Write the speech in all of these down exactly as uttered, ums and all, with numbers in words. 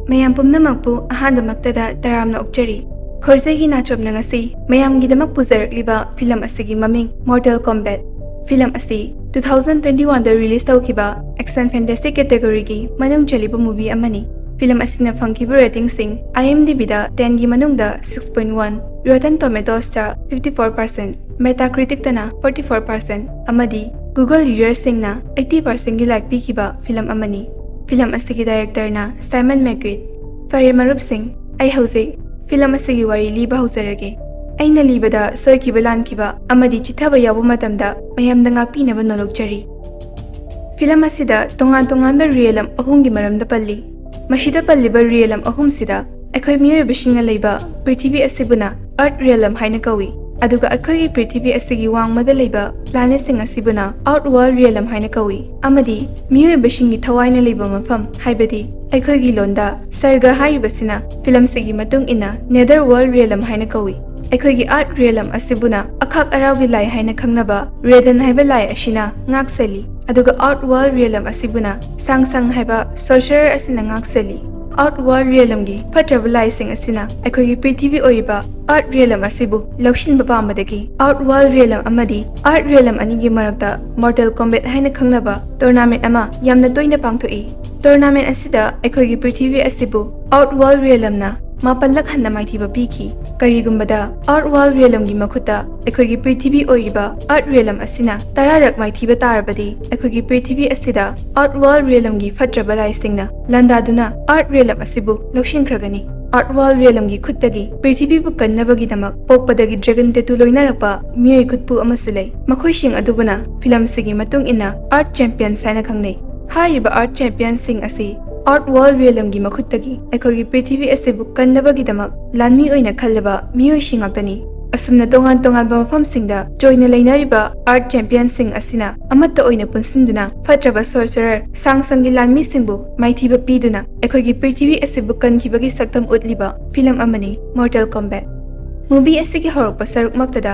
ꯃꯌꯥꯝ ꯄꯨꯝꯅꯃꯛꯄꯨ ꯑꯍꯥꯟꯕꯃꯛꯇꯗ ꯇꯔꯥꯝꯅ ꯑꯣꯛꯆꯔꯤ꯫ ꯈꯣꯔꯖꯩꯒꯤ ꯅꯥꯆꯣꯝꯅ ꯉꯁꯤ ꯃꯌꯥꯝꯒꯤꯗꯃꯛ ꯄꯨꯖꯔꯛꯂꯤꯕ ꯐꯤꯂꯝ ꯑꯁꯤꯒꯤ ꯃꯃꯤꯡ Mortal Kombat꯫ ꯐꯤꯂꯝ ꯑꯁꯤ two thousand twenty-one ꯗ release ꯇꯧꯈꯤꯕ action fantasy category ꯒꯤ ꯃꯅꯨꯡ ꯆꯜꯂꯤꯕ movie ꯑꯃꯅꯤ꯫ ꯐꯤꯂꯝ ꯑꯁꯤꯅ ꯐꯪꯈꯤꯕ rating ꯁꯤꯡ IMDb ꯗ ten ꯒꯤ ꯃꯅꯨꯡꯗ six point one, Rotten Tomatoes ꯇ fifty four percent, Metacritic ꯇꯅ forty four percent ꯑꯃꯗꯤ Google user ꯁꯤꯡꯅ eighty percent ꯒꯤ like ꯄꯤꯈꯤꯕ ꯐꯤꯂꯝ ꯑꯃꯅꯤ꯫ ꯐꯤꯂꯝ ꯑꯁꯤꯒꯤ director ꯅ Simon McQuoid꯫ ꯐꯔꯦ ꯃꯔꯨꯞꯁꯤꯡ, ꯑꯩ ꯍꯧꯖꯤꯛ ꯐꯤꯂꯝ ꯑꯁꯤꯒꯤ ꯋꯥꯔꯤ ꯂꯤꯕ ꯍꯧꯖꯔꯒꯦ꯫ ꯑꯩꯅ ꯂꯤꯕꯗ ꯁꯣꯏꯈꯤꯕ ꯂꯥꯟꯈꯤꯕ ꯑꯃꯗꯤ ꯆꯤꯠꯊꯕ ꯌꯥꯎꯕ ꯃꯇꯝꯗ ꯃꯌꯥꯝꯗ ꯉꯥꯛꯄꯤꯅꯕ ꯅꯣꯜꯂꯨꯛꯆꯔꯤ꯫ ꯐꯤꯂꯝ ꯑꯁꯤꯗ ꯇꯣꯉꯥꯟ ꯇꯣꯉꯥꯟꯕ realm ꯑꯍꯨꯝꯒꯤ ꯃꯔꯝꯗ ꯄꯜꯂꯤ꯫ ꯃꯁꯤꯗ ꯄꯜꯂꯤꯕ realm ꯑꯍꯨꯝꯁꯤꯗ ꯑꯩꯈꯣꯏ ꯃꯤꯑꯣꯏꯕꯁꯤꯡꯅ ꯂꯩꯕ ꯄ꯭ꯔꯤꯊꯤꯕꯤ ꯑꯁꯤꯕꯨꯅ Earth realm ꯍꯥꯏꯅ ꯀꯧꯏ, ꯑꯗꯨꯒ ꯑꯩꯈꯣꯏꯒꯤ ꯄ꯭ꯔꯤꯊꯤꯕꯤ ꯑꯁꯤꯒꯤ ꯋꯥꯡꯃꯗ ꯂꯩꯕ planet ꯁꯤꯡ ꯑꯁꯤꯕꯨꯅ Outworld realm ꯍꯥꯏꯅ ꯀꯧꯏ, ꯑꯃꯗꯤ ꯃꯤꯑꯣꯏꯕꯁꯤꯡꯒꯤ ꯊꯋꯥꯏꯅ ꯂꯩꯕ ꯃꯐꯝ, ꯍꯥꯏꯕꯗꯤ ꯑꯩꯈꯣꯏꯒꯤ ꯂꯣꯟꯗ ꯁꯔꯒ ꯍꯥꯏꯔꯤꯕꯁꯤꯅ ꯐꯤꯂꯝꯁꯤꯒꯤ ꯃꯇꯨꯡ ꯏꯟꯅ Netherworld realm ꯍꯥꯏꯅ ꯀꯧꯏ꯫ ꯑꯩꯈꯣꯏꯒꯤ Earth realm ꯑꯁꯤꯕꯨꯅ ꯑꯈꯥꯛ ꯑꯔꯥꯎꯒꯤ ꯂꯥꯏ ꯍꯥꯏꯅ ꯈꯪꯅꯕ ꯔꯦꯗꯟ ꯍꯥꯏꯕ ꯂꯥꯏ ꯑꯁꯤꯅ ꯉꯥꯛꯁꯦꯜꯂꯤ, ꯑꯗꯨꯒ Outworld realm ꯑꯁꯤꯕꯨꯅ ꯁꯥꯡꯁꯪ ꯍꯥꯏꯕ sorcerer ꯑꯁꯤꯅ ꯉꯥꯛꯁꯦꯜꯂꯤ꯫ Outworld realm ꯒꯤ ꯐꯠꯇ꯭ꯔꯕ ꯂꯥꯏꯁꯤꯡ ꯑꯁꯤꯅ ꯑꯩꯈꯣꯏꯒꯤ ꯄ꯭ꯔꯤꯊꯤꯕꯤ ꯑꯣꯏꯔꯤꯕ Earth realm ꯑꯁꯤꯕꯨ ꯂꯧꯁꯤꯟꯕ ꯄꯥꯝꯕꯗꯒꯤ Outworld realm ꯑꯃꯗꯤ Earth realm ꯑꯅꯤꯒꯤ ꯃꯔꯛꯇ Mortal Kombat ꯍꯥꯏꯅ ꯈꯪꯅꯕ tournament ꯑꯃ ꯌꯥꯝꯅ ꯇꯣꯏꯅ ꯄꯥꯡꯊꯣꯛꯏ꯫ Tournament ꯑꯁꯤꯗ ꯑꯩꯈꯣꯏꯒꯤ ꯄ꯭ꯔꯤꯊꯤꯕꯤ ꯑꯁꯤꯕꯨ Outworld realm ꯅ ꯃꯥꯄꯜꯂꯛ ꯍꯟꯅ ꯃꯥꯏꯊꯤꯕ ꯄꯤꯈꯤ꯫ ꯀꯔꯤꯒꯨꯝꯕꯗ Outworld realm ꯒꯤ ꯃꯈꯨꯠꯇ ꯑꯩꯈꯣꯏꯒꯤ ꯄ꯭ꯔꯤꯊꯤꯕꯤ ꯑꯣꯏꯔꯤꯕ Earth realm ꯑꯁꯤꯅ ꯇꯔꯥꯔꯛ ꯃꯥꯏꯊꯤꯕ ꯇꯥꯔꯕꯗꯤ, ꯑꯩꯈꯣꯏꯒꯤ ꯄ꯭ꯔꯤꯊꯤꯕꯤ ꯑꯁꯤꯗ Outworld realm ꯒꯤ ꯐꯠꯇ꯭ꯔꯕ ꯂꯥꯏꯁꯤꯡꯅ ꯂꯥꯟꯗꯥꯗꯨꯅ Earth realm ꯑꯁꯤꯕꯨ ꯂꯧꯁꯤꯟꯈ꯭ꯔꯒꯅꯤ꯫ Outworld realm ꯒꯤ ꯈꯨꯠꯇꯒꯤ ꯄ꯭ꯔꯤꯊꯤꯕꯤꯕꯨ ꯀꯟꯅꯕꯒꯤꯗꯃꯛ ꯄꯣꯛꯄꯗꯒꯤ dragon tattoo ꯂꯣꯏꯅꯔꯛꯄ ꯃꯤꯑꯣꯏ ꯈꯨꯠꯄꯨ ꯑꯃꯁꯨ ꯂꯩ꯫ ꯃꯈꯣꯏꯁꯤꯡ ꯑꯗꯨꯕꯨꯅ ꯐꯤꯂꯝꯁꯤꯒꯤ ꯃꯇꯨꯡ ꯏꯟꯅ Earth Champions ꯍꯥꯏꯅ ꯈꯪꯅꯩ꯫ ꯍꯥꯏꯔꯤꯕ Earth Champions ꯁꯤꯡ ꯑꯁꯤ Outworld realm ꯒꯤ ꯃꯈꯨꯠꯇꯒꯤ ꯑꯩꯈꯣꯏꯒꯤ ꯄ꯭ꯔꯤꯊꯤꯕꯤ ꯑꯁꯤꯕꯨ ꯀꯟꯅꯕꯒꯤꯗꯃꯛ ꯂꯥꯟꯃꯤ ꯑꯣꯏꯅ ꯈꯜꯂꯕ ꯃꯤꯑꯣꯏꯁꯤꯡ ꯉꯥꯛꯇꯅꯤ꯫ ꯑꯁꯨꯝꯅ ꯇꯣꯉꯥꯟ ꯇꯣꯉꯥꯟꯕ ꯃꯐꯝꯁꯤꯡꯗ ꯆꯣꯏꯅ ꯂꯩꯅꯔꯤꯕ Earth Champions ꯁꯤꯡ ꯑꯁꯤꯅ ꯑꯃꯠꯇ ꯑꯣꯏꯅ ꯄꯨꯟꯁꯤꯟꯗꯨꯅ ꯐꯠꯇ꯭ꯔꯕ sorcerer ꯁꯥꯡꯁꯪꯒꯤ ꯂꯥꯟꯃꯤꯁꯤꯡꯕꯨ ꯃꯥꯏꯊꯤꯕ ꯄꯤꯗꯨꯅ ꯑꯩꯈꯣꯏꯒꯤ ꯄ꯭ꯔꯤꯊꯤꯕꯤ ꯑꯁꯤꯕꯨ ꯀꯟꯈꯤꯕꯒꯤ ꯁꯛꯇꯝ ꯎꯠꯂꯤꯕ ꯐꯤꯂꯝ ꯑꯃꯅꯤ Mortal Kombat꯫ Movie ꯑꯁꯤꯒꯤ ꯍꯧꯔꯛꯄ ꯁꯔꯨꯛꯃꯛꯇꯗ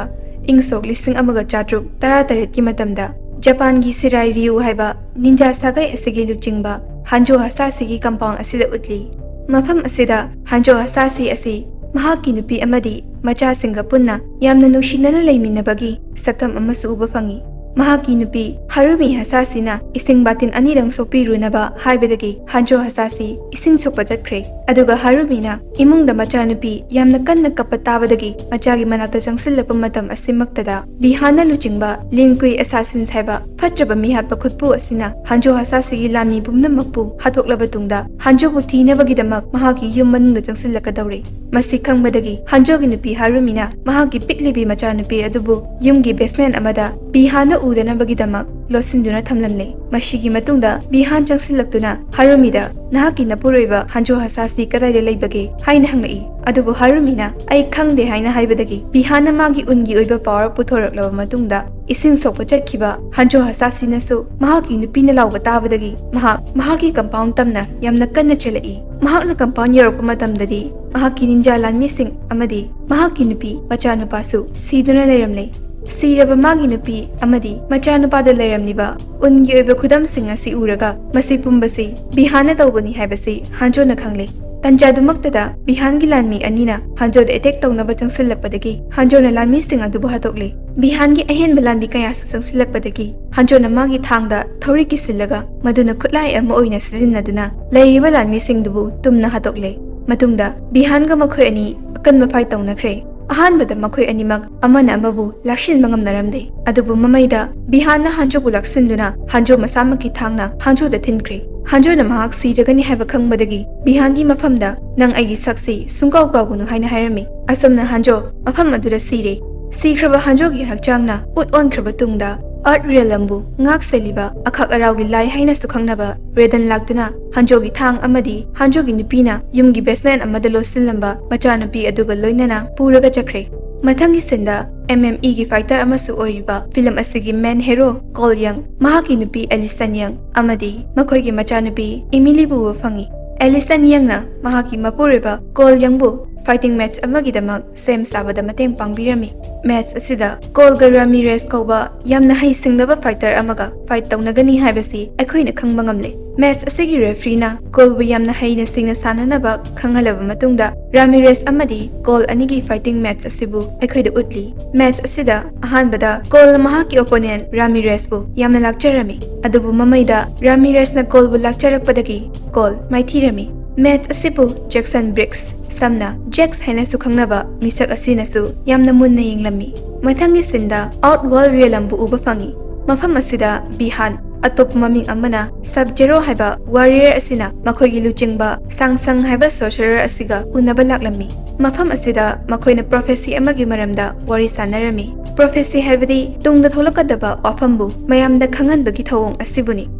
ꯏꯪ ꯁꯣꯛ ꯂꯤꯁꯤꯡ ꯑꯃꯒ ꯆꯥꯇ꯭ꯔꯨꯛ ꯇꯔꯥꯇꯔꯦꯠꯀꯤ ꯃꯇꯝꯗ ꯖꯄꯥꯟꯒꯤ ꯁꯤꯔꯥꯏ ꯔꯤꯌꯨ ꯍꯥꯏꯕ ninja ꯁꯥꯒꯩ ꯑꯁꯤꯒꯤ ꯂꯨꯆꯤꯡꯕ ꯍꯥꯟꯖꯣ ꯍꯁꯥꯁꯤꯒꯤ compound ꯑꯁꯤꯗ ꯎꯠꯂꯤ꯫ ꯃꯐꯝ ꯑꯁꯤꯗ ꯍꯥꯟꯖꯣ ꯍꯁꯥꯁꯤ ꯑꯁꯤ ꯃꯍꯥꯛꯀꯤ ꯅꯨꯄꯤ ꯑꯃꯗꯤ ꯃꯆꯥꯁꯤꯡꯒ ꯄꯨꯟꯅ ꯌꯥꯝꯅ ꯅꯨꯡꯁꯤꯅꯅ ꯂꯩꯃꯤꯟꯅꯕꯒꯤ ꯁꯛꯇꯝ ꯑꯃꯁꯨ ꯎꯕ ꯐꯪꯏ꯫ ꯃꯍꯥꯛꯀꯤ ꯅꯨꯄꯤ ꯍꯥꯔꯨꯃꯤ ꯍꯁꯥꯁꯤꯅ ꯏꯁꯤꯡ ꯕꯥꯇꯤꯟ ꯑꯅꯤꯗꯪ ꯁꯣꯛꯄꯤꯔꯨꯅꯕ ꯍꯥꯏꯕꯗꯒꯤ ꯍꯥꯟꯖꯣ ꯍꯁꯥꯁꯤ ꯏꯁꯤꯡ ꯁꯣꯛꯄ ꯆꯠꯈ꯭ꯔꯦ꯫ ꯑꯗꯨꯒ ꯍꯥꯔꯨꯃꯤꯅ ꯏꯃꯨꯡꯗ ꯃꯆꯥꯅꯨꯄꯤ ꯌꯥꯝꯅ ꯀꯟꯅ ꯀꯞꯄ ꯇꯥꯕꯗꯒꯤ ꯃꯆꯥꯒꯤ ꯃꯅꯥꯛꯇ ꯆꯪꯁꯤꯜꯂꯛꯄ ꯃꯇꯝ ꯑꯁꯤꯃꯛꯇꯗ ꯕꯤꯍꯥꯟꯅ ꯂꯨꯆꯤꯡꯕ ꯂꯤꯟ ꯀꯨꯏ ꯑꯦꯁꯥꯁꯤꯟꯁ ꯍꯥꯏꯕ ꯐꯠꯇ꯭ꯔꯕ ꯃꯤꯍꯥꯠꯄ ꯈꯨꯠꯄꯨ ꯑꯁꯤꯅ ꯍꯥꯟꯖꯣ ꯍꯁꯥꯁꯤꯒꯤ ꯂꯥꯟꯃꯤ ꯄꯨꯝꯅꯃꯛꯄꯨ ꯍꯥꯠꯇꯣꯛꯂꯕ ꯇꯨꯡꯗ ꯍꯥꯟꯖꯣꯕꯨ ꯊꯤꯅꯕꯒꯤꯗꯃꯛ ꯃꯍꯥꯛꯀꯤ ꯌꯨꯝ ꯃꯅꯨꯡꯗ ꯆꯪꯁꯤꯜꯂꯛꯀꯗꯧꯔꯦ꯫ ꯃꯁꯤ ꯈꯪꯕꯗꯒꯤ ꯍꯥꯟꯖꯣꯒꯤ ꯅꯨꯄꯤ ꯍꯥꯔꯨꯃꯤꯅ ꯃꯍꯥꯛꯀꯤ ꯄꯤꯛꯂꯤꯕꯤ ꯃꯆꯥꯅꯨꯄꯤ ꯑꯗꯨꯕꯨ ꯌꯨꯝꯒꯤ ꯕꯦꯁꯃꯦꯟ ꯑꯃꯗ ꯕꯤꯍꯥꯟꯅ ꯎꯗꯅꯕꯒꯤꯗꯃꯛ ꯂꯣꯠꯁꯤꯟꯗꯨꯅ ꯊꯝꯂꯝꯂꯦ꯫ ꯃꯁꯤꯒꯤ ꯃꯇꯨꯡꯗ ꯕꯤꯍꯥꯟ ꯆꯪꯁꯤꯜꯂꯛꯇꯨꯅ ꯍꯥꯔꯨꯃꯤꯗ "ꯅꯍꯥꯛꯀꯤ ꯅꯄꯨꯔꯣꯏꯕ ꯍꯥꯟꯖꯣ ꯍꯁꯥꯁꯤ ꯀꯗꯥꯏꯗ ꯂꯩꯕꯒꯦ?" ꯍꯥꯏꯅ ꯍꯪꯂꯛꯏ꯫ ꯑꯗꯨꯕꯨ ꯍꯥꯔꯨꯃꯤꯅ "ꯑꯩ ꯈꯪꯗꯦ" ꯍꯥꯏꯅ ꯍꯥꯏꯕꯗꯒꯤ ꯕꯤꯍꯥꯟꯅ ꯃꯥꯒꯤ ꯎꯟꯒꯤ ꯑꯣꯏꯕ ꯄꯋꯥꯔ ꯄꯨꯊꯣꯔꯛꯂꯕ ꯃꯇꯨꯡꯗ ꯏꯁꯤꯡ ꯁꯣꯛꯄ ꯆꯠꯈꯤꯕ ꯍꯥꯟꯖꯣ ꯍꯁꯥꯁꯤꯅꯁꯨ ꯃꯍꯥꯛꯀꯤ ꯅꯨꯄꯤꯅ ꯂꯥꯎꯕ ꯇꯥꯕꯗꯒꯤ ꯃꯍꯥꯛ ꯃꯍꯥꯛꯀꯤ ꯀꯝꯄꯥꯎꯟ ꯇꯝꯅ ꯌꯥꯝꯅ ꯀꯟꯅ ꯆꯦꯜꯂꯛꯏ꯫ ꯃꯍꯥꯛꯅ ꯀꯝꯄꯥꯎꯟ ꯌꯧꯔꯛꯄ ꯃꯇꯝꯗꯗꯤ ꯃꯍꯥꯛꯀꯤ ꯅꯤꯟꯖꯥ ꯂꯥꯟꯃꯤꯁꯤꯡ ꯑꯃꯗꯤ ꯃꯍꯥꯛꯀꯤ ꯅꯨꯄꯤ ꯃꯆꯥꯅꯨꯄꯥꯁꯨ ꯁꯤꯗꯨꯅ ꯂꯩꯔꯝꯂꯦ꯫ ꯁꯤꯔꯕ ꯃꯥꯒꯤ ꯅꯨꯄꯤ ꯑꯃꯗꯤ ꯃꯆꯥꯅꯨꯄꯥꯗ ꯂꯩꯔꯝꯂꯤꯕ ꯎꯟꯒꯤ ꯑꯣꯏꯕ ꯈꯨꯗꯝꯁꯤꯡ ꯑꯁꯤ ꯎꯔꯒ ꯃꯁꯤ ꯄꯨꯝꯕꯁꯤ ꯕꯤꯍꯥꯟꯅ ꯇꯧꯕꯅꯤ ꯍꯥꯏꯕꯁꯤ ꯍꯥꯟꯖꯣꯅ ꯈꯪꯂꯦ꯫ ꯇꯟꯖꯥꯗꯨꯃꯛꯇꯗ ꯕꯤꯍꯥꯟꯒꯤ ꯂꯥꯟꯃꯤ ꯑꯅꯤꯅ ꯍꯥꯟꯖꯣꯗ ꯑꯦꯇꯦꯛ ꯇꯧꯅꯕ ꯆꯪꯁꯤꯜꯂꯛꯄꯗꯒꯤ ꯍꯥꯟꯖꯣꯅ ꯂꯥꯟꯃꯤꯁꯤꯡ ꯑꯗꯨꯕꯨ ꯍꯥꯠꯇꯣꯛꯂꯦ꯫ ꯕꯤꯍꯥꯟꯒꯤ ꯑꯍꯦꯟꯕ ꯂꯥꯟꯃꯤ ꯀꯌꯥꯁꯨ ꯆꯪꯁꯤꯜꯂꯛꯄꯗꯒꯤ ꯍꯥꯟꯖꯣꯅ ꯃꯥꯒꯤ ꯊꯥꯡꯗ ꯊꯧꯔꯤ ꯀꯤꯁꯤꯜꯂꯒ ꯃꯗꯨꯅ ꯈꯨꯠꯂꯥꯏ ꯑꯃ ꯑꯣꯏꯅ ꯁꯤꯖꯤꯟꯅꯗꯨꯅ ꯂꯩꯔꯤꯕ ꯂꯥꯟꯃꯤꯁꯤꯡꯗꯨꯕꯨ ꯇꯨꯝꯅ ꯍꯥꯠꯇꯣꯛꯂꯦ꯫ ꯃꯇꯨꯡꯗ ꯕꯤꯍꯥꯟꯒ ꯃꯈꯣꯏ ꯑꯅꯤ ꯑꯀꯟꯕ ꯐꯥꯏꯠ ꯇꯧꯅꯈ꯭ꯔꯦ꯫ ꯑꯍꯥꯟꯕꯗ ꯃꯈꯣꯏ ꯑꯅꯤꯃꯛ ꯑꯃꯅ ꯑꯃꯕꯨ ꯂꯥꯛꯁꯤꯟꯕ ꯉꯝꯅꯔꯝꯗꯦ꯫ ꯑꯗꯨꯕꯨ ꯃꯃꯩꯗ ꯕꯤꯍꯥꯟꯅ ꯍꯥꯟꯖꯣꯕꯨ ꯂꯥꯛꯁꯤꯟꯗꯨꯅ ꯍꯥꯟꯖꯣ ꯃꯁꯥꯃꯛꯀꯤ ꯊꯥꯡꯅ ꯍꯥꯟꯖꯣꯗ ꯊꯤꯟꯈ꯭ꯔꯦ꯫ ꯍꯥꯟꯖꯣꯅ ꯃꯍꯥꯛ ꯁꯤꯔꯒꯅꯤ ꯍꯥꯏꯕ ꯈꯪꯕꯗꯒꯤ ꯕꯤꯍꯥꯟꯒꯤ ꯃꯐꯝꯗ "ꯅꯪ ꯑꯩꯒꯤ ꯁꯛꯁꯤ ꯁꯨꯡꯀꯥꯎ ꯀꯥꯎꯒꯅꯨ" ꯍꯥꯏꯅ ꯍꯥꯏꯔꯝꯃꯤ꯫ ꯑꯁꯨꯝꯅ ꯍꯥꯟꯖꯣ ꯃꯐꯝ ꯑꯗꯨꯗ ꯁꯤꯔꯦ꯫ ꯁꯤꯈ꯭ꯔꯕ ꯍꯥꯟꯖꯣꯒꯤ ꯍꯛꯆꯥꯡꯅ ꯎꯠ ꯑꯣꯟꯈ꯭ꯔꯕ ꯇꯨꯡꯗ ꯑꯔꯊ ꯔꯤꯌꯦꯂꯝꯕꯨ ꯉꯥꯛ ꯁꯦꯜꯂꯤꯕ ꯑꯈꯥꯛ ꯑꯔꯥꯎꯒꯤ ꯂꯥꯏ ꯍꯥꯏꯅꯁꯨ ꯈꯪꯅꯕ ꯔꯦꯗꯟ ꯂꯥꯛꯇꯨꯅ ꯍꯥꯟꯖꯣꯒꯤ ꯊꯥꯡ ꯑꯃꯗꯤ ꯍꯥꯟꯖꯣꯒꯤ ꯅꯨꯄꯤꯅ ꯌꯨꯝꯒꯤ ꯕꯦꯁꯃꯦꯟ ꯑꯃꯗ ꯂꯣꯠꯁꯤꯜꯂꯝꯕ ꯃꯆꯥꯅꯨꯄꯤ ꯑꯗꯨꯒ ꯂꯣꯏꯅꯅ ꯄꯨꯔꯒ ꯆꯠꯈ꯭ꯔꯦ꯫ ꯃꯊꯪꯒꯤ ꯁꯤꯟꯗ ꯑꯦꯝ ꯑꯦꯝ ꯏꯒꯤ ꯐꯥꯏꯇꯔ ꯑꯃꯁꯨ ꯑꯣꯏꯔꯤꯕ ꯐꯤꯂꯝ ꯑꯁꯤꯒꯤ ꯃꯦꯟ ꯍꯦꯔꯣ ꯀꯣꯜ ꯌꯪ ꯃꯍꯥꯛꯀꯤ ꯅꯨꯄꯤ ꯑꯦꯂꯤꯁꯟ ꯌꯪ ꯑꯃꯗꯤ ꯃꯈꯣꯏꯒꯤ ꯃꯆꯥꯅꯨꯄꯤ ꯏꯃꯤꯂꯤꯕꯨ ꯎꯕ ꯐꯪꯏ꯫ ꯑꯦꯂꯤꯁꯟ ꯌꯪꯅ ꯃꯍꯥꯛꯀꯤ ꯃꯄꯨꯔꯣꯏꯕ ꯀꯣꯜ ꯌꯪꯕꯨ ꯐꯥꯏꯇꯤꯡ ꯃꯦꯠꯆ ꯑꯃꯒꯤꯗꯃꯛ ꯁꯦꯝ ꯁꯥꯕꯗ ꯃꯇꯦꯡ ꯄꯥꯡꯕꯤꯔꯝꯃꯤ꯫ ꯃꯦꯠꯆ ꯑꯁꯤꯗ ꯀꯣꯜꯒ ꯔꯥꯃꯤꯔꯦꯁ ꯀꯧꯕ ꯌꯥꯝꯅ ꯍꯩꯁꯤꯡꯂꯕ ꯐꯥꯏꯇꯔ ꯑꯃꯒ ꯐꯥꯏꯠ ꯇꯧꯅꯒꯅꯤ ꯍꯥꯏꯕꯁꯤ ꯑꯩꯈꯣꯏꯅ ꯈꯪꯕ ꯉꯝꯂꯦ꯫ Match ꯑꯁꯤꯒꯤ refereeꯅ Coleꯕꯨ ꯌꯥꯝꯅ ꯍꯩꯅ ꯁꯤꯡꯅ ꯁꯥꯟꯅꯅꯕ ꯈꯪꯍꯜꯂꯕ ꯃꯇꯨꯡꯗ, Ramirez ꯑꯃꯗꯤ Cole ꯑꯅꯤꯒꯤ fighting match ꯑꯁꯤꯕꯨ ꯑꯩꯈꯣꯏꯗ ꯎꯠꯂꯤ꯫ Match ꯑꯁꯤꯗ ꯑꯍꯥꯟꯕꯗ Coleꯅ ꯃꯍꯥꯛꯀꯤ opponent Ramirezꯕꯨ ꯌꯥꯝꯅ ꯂꯥꯛꯆꯔꯝꯃꯤ, ꯑꯗꯨꯕꯨ ꯃꯃꯩꯗ Ramirezꯅ Coleꯕꯨ ꯂꯥꯛꯆꯔꯛꯄꯗꯒꯤ Cole ꯃꯥꯏꯊꯤꯔꯝꯃꯤ꯫ Match ꯑꯁꯤꯕꯨ Jackson Briggs, ꯁꯝꯅ Jax ꯍꯥꯏꯅꯁꯨ ꯈꯪꯅꯕ ꯃꯤꯁꯛ ꯑꯁꯤꯅꯁꯨ ꯌꯥꯝꯅ ꯃꯨꯟꯅ ꯌꯦꯡꯂꯝꯃꯤ꯫ ꯃꯊꯪꯒꯤ sceneꯗ Outworld Realmꯕꯨ ꯎꯕ ꯐꯪꯉꯤ꯫ ꯃꯐꯝ ꯑꯁꯤꯗ Bi-Han, ꯑꯇꯣꯞꯄ ꯃꯃꯤꯡ ꯑꯃꯅ Sub-Zero ꯍꯥꯏꯕ warrior ꯑꯁꯤꯅ ꯃꯈꯣꯏꯒꯤ ꯂꯨꯆꯤꯡꯕ Shang Tsung ꯍꯥꯏꯕ sorcerer ꯑꯁꯤꯒ ꯎꯅꯕ ꯂꯥꯛꯂꯝꯃꯤ꯫ ꯃꯐꯝ ꯑꯁꯤꯗ ꯃꯈꯣꯏꯅ prophecy ꯑꯃꯒꯤ ꯃꯔꯝꯗ ꯋꯥꯔꯤ ꯁꯥꯟꯅꯔꯝꯃꯤ꯫ Prophecy ꯍꯥꯏꯕꯗꯤ ꯇꯨꯡꯗ ꯊꯣꯛꯂꯛꯀꯗꯕ ꯋꯥꯐꯝꯕꯨ ꯃꯌꯥꯝꯗ ꯈꯪꯍꯟꯕꯒꯤ ꯊꯧꯑꯣꯡ ꯑꯁꯤꯕꯨꯅꯤ꯫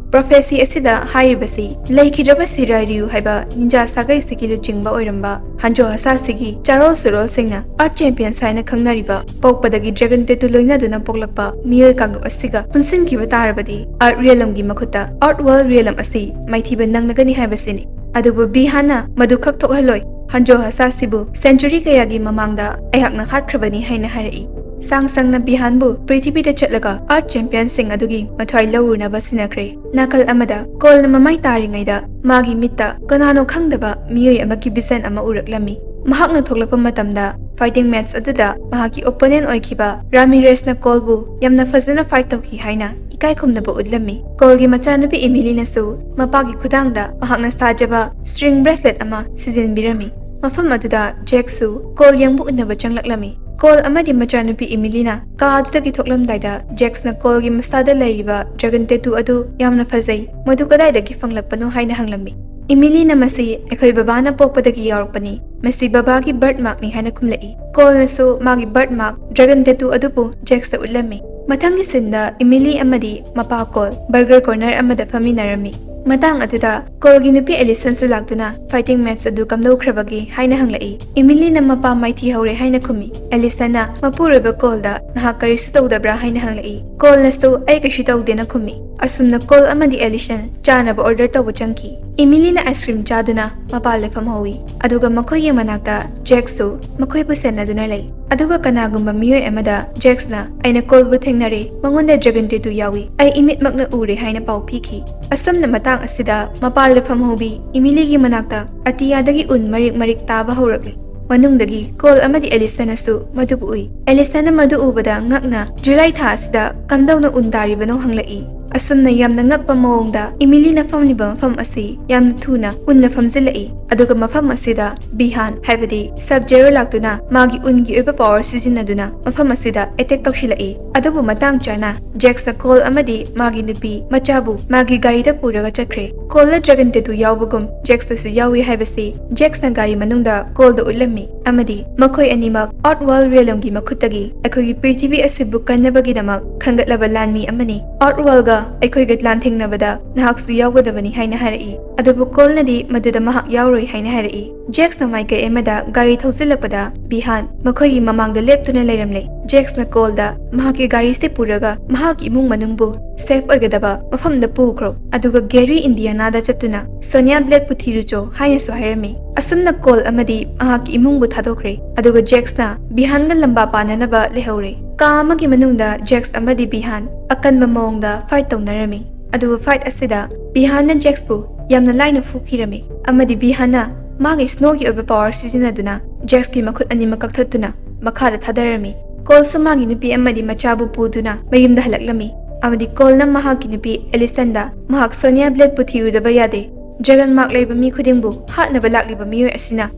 Prophecy ꯑꯁꯤꯗ ꯍꯥꯏꯔꯤꯕꯁꯤ ꯂꯩꯈꯤꯗ꯭ꯔꯕ Shiryu ꯍꯥꯏꯕ ninja ꯁꯥꯒꯩꯁꯤꯒꯤ ꯂꯨꯆꯤꯡꯕ ꯑꯣꯏꯔꯝꯕ Hanzo Hasashi ꯒꯤ ꯆꯥꯔꯣꯜ ꯁꯨꯔꯣꯜꯁꯤꯡꯅ Earth Champions ꯍꯥꯏꯅ ꯈꯪꯅꯔꯤꯕ ꯄꯣꯛꯄꯗꯒꯤ dragon tattoo ꯂꯣꯏꯅꯗꯨꯅ ꯄꯣꯛꯂꯛꯄ ꯃꯤꯑꯣꯏ ꯀꯥꯡꯂꯨꯞ ꯑꯁꯤꯒ ꯄꯨꯟꯁꯤꯟꯈꯤꯕ ꯇꯥꯔꯕꯗꯤ Earth Realmꯒꯤ ꯃꯈꯨꯠꯇ Outworld Realm ꯑꯁꯤ ꯃꯥꯏꯊꯤꯕ ꯅꯪꯂꯒꯅꯤ ꯍꯥꯏꯕꯁꯤꯅꯤ꯫ ꯑꯗꯨꯕꯨ Bi-Hanꯅ ꯃꯗꯨ ꯈꯛ ꯊꯣꯛꯍꯜꯂꯣꯏ꯫ Hanzo Hasashi ꯕꯨ century ꯀꯌꯥꯒꯤ ꯃꯃꯥꯡꯗ ꯑꯩꯍꯥꯛꯅ ꯍꯥꯠꯈ꯭ꯔꯕꯅꯤ ꯍꯥꯏꯅ ꯍꯥꯏꯔꯛꯏ꯫ Shang Tsungꯅ Bi-Hanꯕꯨ ꯄ꯭ꯔꯤꯊꯤꯕꯤꯗ ꯆꯠꯂꯒ Earth Championsꯁꯤꯡ ꯑꯗꯨꯒꯤ ꯃꯊ꯭ꯋꯥꯏ ꯂꯧꯔꯨꯅꯕ ꯁꯤꯟꯅꯈ꯭ꯔꯦ꯫ ꯅꯥꯀꯜ ꯑꯃꯗ Coleꯅ ꯃꯃꯥꯏ ꯇꯥꯔꯤꯉꯩꯗ ꯃꯥꯒꯤ ꯃꯤꯠꯇ ꯀꯅꯥꯅꯣ ꯈꯪꯗꯕ ꯃꯤꯑꯣꯏ ꯑꯃꯒꯤ vision ꯑꯃ ꯎꯔꯛꯂꯝꯃꯤ꯫ ꯃꯍꯥꯛꯅ ꯊꯣꯛꯂꯛꯄ ꯃꯇꯝꯗ fighting match ꯑꯗꯨꯗ ꯃꯍꯥꯛꯀꯤ opponent ꯑꯣꯏꯈꯤꯕ Ramirezꯅ Coleꯕꯨ ꯌꯥꯝꯅ ꯐꯖꯅ fight ꯇꯧꯈꯤ ꯍꯥꯏꯅ ꯏꯀꯥꯏ ꯈꯨꯝꯅꯕ ꯎꯠꯂꯝꯃꯤ꯫ Coleꯒꯤ ꯃꯆꯥꯅꯨꯄꯤ Emilyꯅꯁꯨ ꯃꯄꯥꯒꯤ ꯈꯨꯗꯥꯡꯗ ꯃꯍꯥꯛꯅ ꯁꯥꯖꯕ string bracelet ꯑꯃ ꯁꯤꯖꯤꯟꯕꯤꯔꯝꯃꯤ꯫ ꯃꯐꯝ ꯑꯗꯨꯗ Jaxꯁꯨ Cole ꯌꯦꯡꯕ ꯎꯅꯕ ꯆꯪꯂꯛꯂꯝꯃꯤ꯫ Cole ꯑꯃꯗꯤ ꯃꯆꯥꯅꯨꯄꯤ Emilyꯅ ꯀꯥ ꯑꯗꯨꯗꯒꯤ ꯊꯣꯛꯂꯝꯗꯥꯏꯗ Jaxꯅ Coleꯒꯤ ꯃꯁꯥꯗ ꯂꯩꯔꯤꯕ dragon tattoo ꯑꯗꯨ ꯌꯥꯝꯅ ꯐꯖꯩ, ꯃꯗꯨ ꯀꯗꯥꯏꯗꯒꯤ ꯐꯪꯂꯛꯄꯅꯣ ꯍꯥꯏꯅ ꯍꯪꯂꯝꯃꯤ꯫ Emilyꯅ ꯃꯁꯤ ꯑꯩꯈꯣꯏ ꯕꯕꯥꯅ ꯄꯣꯛꯄꯗꯒꯤ ꯌꯥꯎꯔꯛꯄꯅꯤ, ꯃꯁꯤ ꯕꯕꯥꯒꯤ birthmarkꯅꯤ ꯍꯥꯏꯅ ꯈꯨꯝꯂꯛꯏ꯫ Coleꯅꯁꯨ ꯃꯥꯒꯤ birthmark dragon tattoo ꯑꯗꯨꯕꯨ Jaxꯇ ꯎꯠꯂꯝꯃꯤ꯫ ꯃꯊꯪꯒꯤ sceneꯗ Emily ꯑꯃꯗꯤ ꯃꯄꯥ Cole burger corner ꯑꯃꯗ ꯐꯝꯃꯤꯟꯅꯔꯝꯃꯤ꯫ ꯃꯇꯥꯡ ꯑꯗꯨꯗ Coleꯒꯤ ꯅꯨꯄꯤ Allisonꯁꯨ ꯂꯥꯛꯇꯨꯅ fighting match ꯑꯗꯨ ꯀꯝꯗꯧꯈ꯭ꯔꯕꯒꯦ ꯍꯥꯏꯅ ꯍꯪꯂꯛꯏ꯫ Emilyꯅ ꯃꯄꯥ ꯃꯥꯏꯊꯤ ꯍꯧꯔꯦ ꯍꯥꯏꯅ ꯈꯨꯝꯃꯤ꯫ Allisonꯅ ꯃꯄꯨꯔꯣꯏꯕ Coleꯗ ꯅꯍꯥꯛ ꯀꯔꯤꯁꯨ ꯇꯧꯗꯕ꯭ꯔꯥ ꯍꯥꯏꯅ ꯍꯪꯂꯛꯏ꯫ Coleꯅꯁꯨ ꯑꯩ ꯀꯩꯁꯨ ꯇꯧꯗꯦꯅ ꯈꯨꯝꯃꯤ꯫ ꯑꯁꯨꯝꯅ ꯀꯣꯜ ꯑꯃꯗꯤ ꯑꯦꯂꯤꯁꯟ ꯆꯥꯅꯕ ꯑꯣꯔꯗꯔ ꯇꯧꯕ ꯆꯪꯈꯤ꯫ ꯏꯃꯤꯂꯤꯅ ꯑꯥꯏꯁ ꯀ꯭ꯔꯤꯝ ꯆꯥꯗꯨꯅ ꯃꯄꯥꯟꯗ ꯐꯝꯍꯧꯏ, ꯑꯗꯨꯒ ꯃꯈꯣꯏꯒꯤ ꯃꯅꯥꯛꯇ ꯖꯦꯛꯁꯁꯨ ꯃꯈꯣꯏꯕꯨ ꯁꯦꯟꯅꯗꯨꯅ ꯂꯩ꯫ ꯑꯗꯨꯒ ꯀꯅꯥꯒꯨꯝꯕ ꯃꯤꯑꯣꯏ ꯑꯃꯗ ꯖꯦꯛꯁꯅ, "ꯑꯩꯅ ꯀꯣꯜꯕꯨ ꯊꯦꯡꯅꯔꯦ, ꯃꯉꯣꯟꯗ ꯗ꯭ꯔꯦꯒꯟ ꯇꯦꯇꯨ ꯌꯥꯎꯏ, ꯑꯩ ꯏꯃꯤꯠꯃꯛꯅ ꯎꯔꯦ" ꯍꯥꯏꯅ ꯄꯥꯎ ꯄꯤꯈꯤ꯫ ꯑꯁꯨꯝꯅ ꯃꯇꯥꯡ ꯑꯁꯤꯗ ꯃꯄꯥꯟꯗ ꯐꯝꯍꯧꯕꯤ ꯏꯃꯤꯂꯤꯒꯤ ꯃꯅꯥꯛꯇ ꯑꯇꯤꯌꯥꯗꯒꯤ ꯎꯟ ꯃꯔꯤꯛ ꯃꯔꯤꯛ ꯇꯥꯕ ꯍꯧꯔꯛꯂꯦ꯫ ꯃꯅꯨꯡꯗꯒꯤ ꯀꯣꯜ ꯑꯃꯗꯤ ꯑꯦꯂꯤꯁꯟꯅꯁꯨ ꯃꯗꯨꯕꯨ ꯎꯏ꯫ ꯑꯦꯂꯤꯁꯟꯅ ꯃꯗꯨ ꯎꯕꯗ ꯉꯛꯅ, "ꯖꯨꯂꯥꯏ ꯊꯥ ꯑꯁꯤꯗ ꯀꯝꯗꯧꯅ ꯎꯟ ꯇꯥꯔꯤꯕꯅꯣ?" ꯍꯪꯂꯛꯏ꯫ ꯑꯁꯨꯝꯅ ꯌꯥꯝꯅ ꯉꯛꯄ ꯃꯑꯣꯡꯗ ꯏꯃꯤꯂꯤꯅ ꯐꯝꯂꯤꯕ ꯃꯐꯝ ꯑꯁꯤ ꯌꯥꯝꯅ ꯊꯨꯅ ꯎꯟꯅ ꯐꯝꯖꯤꯜꯂꯛꯏ꯫ ꯑꯗꯨꯒ ꯃꯐꯝ ꯑꯁꯤꯗ ꯕꯤꯍꯥꯟ, ꯍꯥꯏꯕꯗꯤ ꯁꯕ ꯖꯦꯔꯣ ꯂꯥꯛꯇꯨꯅ ꯃꯥꯒꯤ ꯎꯟꯒꯤ ꯑꯣꯏꯕ ꯄꯥꯋꯔ ꯁꯤꯖꯤꯟꯅꯗꯨꯅ ꯃꯐꯝ ꯑꯁꯤꯗ ꯑꯦꯇꯦꯛ ꯇꯧꯁꯤꯜꯂꯛꯏ꯫ ꯑꯗꯨꯕꯨ ꯃꯇꯥꯡ ꯆꯥꯅ ꯖꯦꯛꯁꯅ ꯀꯣꯜ ꯑꯃꯗꯤ ꯃꯥꯒꯤ ꯅꯨꯄꯤ ꯃꯆꯥꯕꯨ ꯃꯥꯒꯤ ꯒꯥꯔꯤꯗ ꯄꯨꯔꯒ ꯆꯠꯈ꯭ꯔꯦ꯫ ꯀꯣꯜꯗ ꯗ꯭ꯔꯦꯒꯟ ꯇꯦꯇꯨ ꯌꯥꯎꯕꯒꯨꯝ ꯖꯦꯛꯁꯇꯁꯨ ꯌꯥꯎꯏ ꯍꯥꯏꯕꯁꯤ ꯖꯦꯛꯁꯅ ꯒꯥꯔꯤ ꯃꯅꯨꯡꯗ ꯀꯣꯜꯗ ꯎꯠꯂꯝꯃꯤ꯫ ꯑꯃꯗꯤ ꯃꯈꯣꯏ ꯑꯅꯤꯃꯛ ꯑꯥꯔꯠ ꯋꯥꯔꯜ ꯔꯤꯌꯦꯂꯝꯒꯤ ꯃꯈꯨꯠꯇꯒꯤ ꯑꯩꯈꯣꯏꯒꯤ ꯄ꯭ꯔꯤꯊꯤꯕꯤ ꯑꯁꯤꯕꯨ ꯀꯟꯅꯕꯒꯤꯗꯃꯛ ꯈꯟꯒꯠꯂꯕ ꯂꯥꯟꯃꯤ ꯑꯃꯅꯤ꯫ ꯑꯥꯔꯠ ꯋꯥꯔꯜꯒ ꯑꯩꯈꯣꯏꯒ ꯂꯥꯟꯊꯦꯡꯅꯕꯗ ꯅꯍꯥꯛꯁꯨ ꯌꯥꯎꯒꯗꯕꯅꯤ ꯍꯥꯏꯅ ꯍꯥꯏꯔꯛꯏ꯫ ꯑꯗꯨꯕꯨ ꯀꯣꯜꯅꯗꯤ ꯃꯗꯨꯗ ꯃꯍꯥꯛ ꯌꯥꯎꯔꯣꯏ ꯍꯥꯏꯅ ꯍꯥꯏꯔꯛꯏ꯫ ꯖꯦꯛꯁꯅ ꯃꯥꯏꯀꯩ ꯑꯃꯗ ꯒꯥꯔꯤ ꯊꯧꯖꯤꯜꯂꯛꯄꯗ ꯕꯤꯍꯥꯟ ꯃꯈꯣꯏꯒꯤ ꯃꯃꯥꯡꯗ ꯂꯦꯞꯇꯨꯅ ꯂꯩꯔꯝꯂꯦ꯫ ꯖꯦꯛꯁꯅ ꯀꯣꯜꯗ ꯃꯍꯥꯛꯀꯤ ꯒꯥꯔꯤꯁꯦ ꯄꯨꯔꯒ ꯃꯍꯥꯛꯀꯤ ꯏꯃꯨꯡ ꯃꯅꯨꯡꯕꯨ ꯁꯦꯐ ꯑꯣꯏꯒꯗꯕ ꯃꯐꯝꯗ ꯄꯨꯈ꯭ꯔꯣ, ꯑꯗꯨꯒ ꯒꯦꯔꯤ, ꯏꯟꯗꯤꯌꯥꯅꯥꯗ ꯆꯠꯇꯨꯅ ꯁꯣꯅꯤꯌꯥ ꯕ꯭ꯂꯦꯗꯄꯨ ꯊꯤꯔꯨꯆꯣ ꯍꯥꯏꯅꯁꯨ ꯍꯥꯏꯔꯝꯃꯤ꯫ ꯑꯁꯨꯝꯅ ꯀꯣꯜ ꯑꯃꯗꯤ ꯃꯍꯥꯛꯀꯤ ꯏꯃꯨꯡꯕꯨ ꯊꯥꯗꯣꯛꯈ꯭ꯔꯦ, ꯑꯗꯨꯒ ꯖꯦꯛꯁꯅ ꯕꯤꯍꯥꯟꯒ ꯂꯝꯕꯥ ꯄꯥꯅꯅꯕ ꯂꯩꯍꯧꯔꯦ꯫ ꯀꯥ ꯑꯃꯒꯤ ꯃꯅꯨꯡꯗ ꯖꯦꯛꯁ ꯑꯃꯗꯤ ꯕꯤꯍꯥꯟ ꯑꯀꯟꯕ ꯃꯑꯣꯡꯗ ꯐꯥꯏꯠ ꯇꯧꯅꯔꯝꯃꯤ꯫ ꯑꯗꯨꯕꯨ ꯐꯥꯏꯠ ꯑꯁꯤꯗ ꯕꯤꯍꯥꯟꯅ ꯖꯦꯛꯁꯄꯨ ꯌꯥꯝꯅ ꯂꯥꯏꯅ ꯐꯨꯈꯤꯔꯝꯃꯤ, ꯑꯃꯗꯤ ꯕꯤꯍꯥꯟꯅ ꯃꯥꯒꯤ ꯁ꯭ꯅꯣꯒꯤ ꯑꯣꯏꯕ ꯄꯥꯋꯔ ꯁꯤꯖꯤꯟꯅꯗꯨꯅ ꯖꯦꯛꯁꯀꯤ ꯃꯈꯨꯠ ꯑꯅꯤꯃꯛ ꯀꯛꯊꯠꯇꯨꯅ ꯃꯈꯥꯗ ꯊꯥꯗꯔꯝꯃꯤ꯫ ꯀꯣꯜꯁꯨ ꯃꯥꯒꯤ ꯅꯨꯄꯤ ꯑꯃꯗꯤ ꯃꯆꯥꯕꯨ ꯄꯨꯗꯨꯅ ꯃꯌꯨꯝꯗ ꯍꯜꯂꯛꯂꯝꯃꯤ, ꯑꯃꯗꯤ ꯀꯣꯜꯅ ꯃꯍꯥꯛꯀꯤ ꯅꯨꯄꯤ ꯑꯦꯂꯤꯁꯟꯗ ꯃꯍꯥꯛ ꯁꯣꯅꯤꯌꯥ ꯕ꯭ꯂꯦꯗꯄꯨ ꯊꯤꯔꯨꯗꯕ ꯌꯥꯗꯦ, ꯗ꯭ꯔꯦꯒꯟ ꯃꯥꯔꯛ ꯂꯩꯕ ꯃꯤ ꯈꯨꯗꯤꯡꯕꯨ ꯍꯥꯠꯅꯕ ꯂꯥꯛꯂꯤꯕ ꯃꯤꯑꯣꯏ ꯑꯁꯤꯅ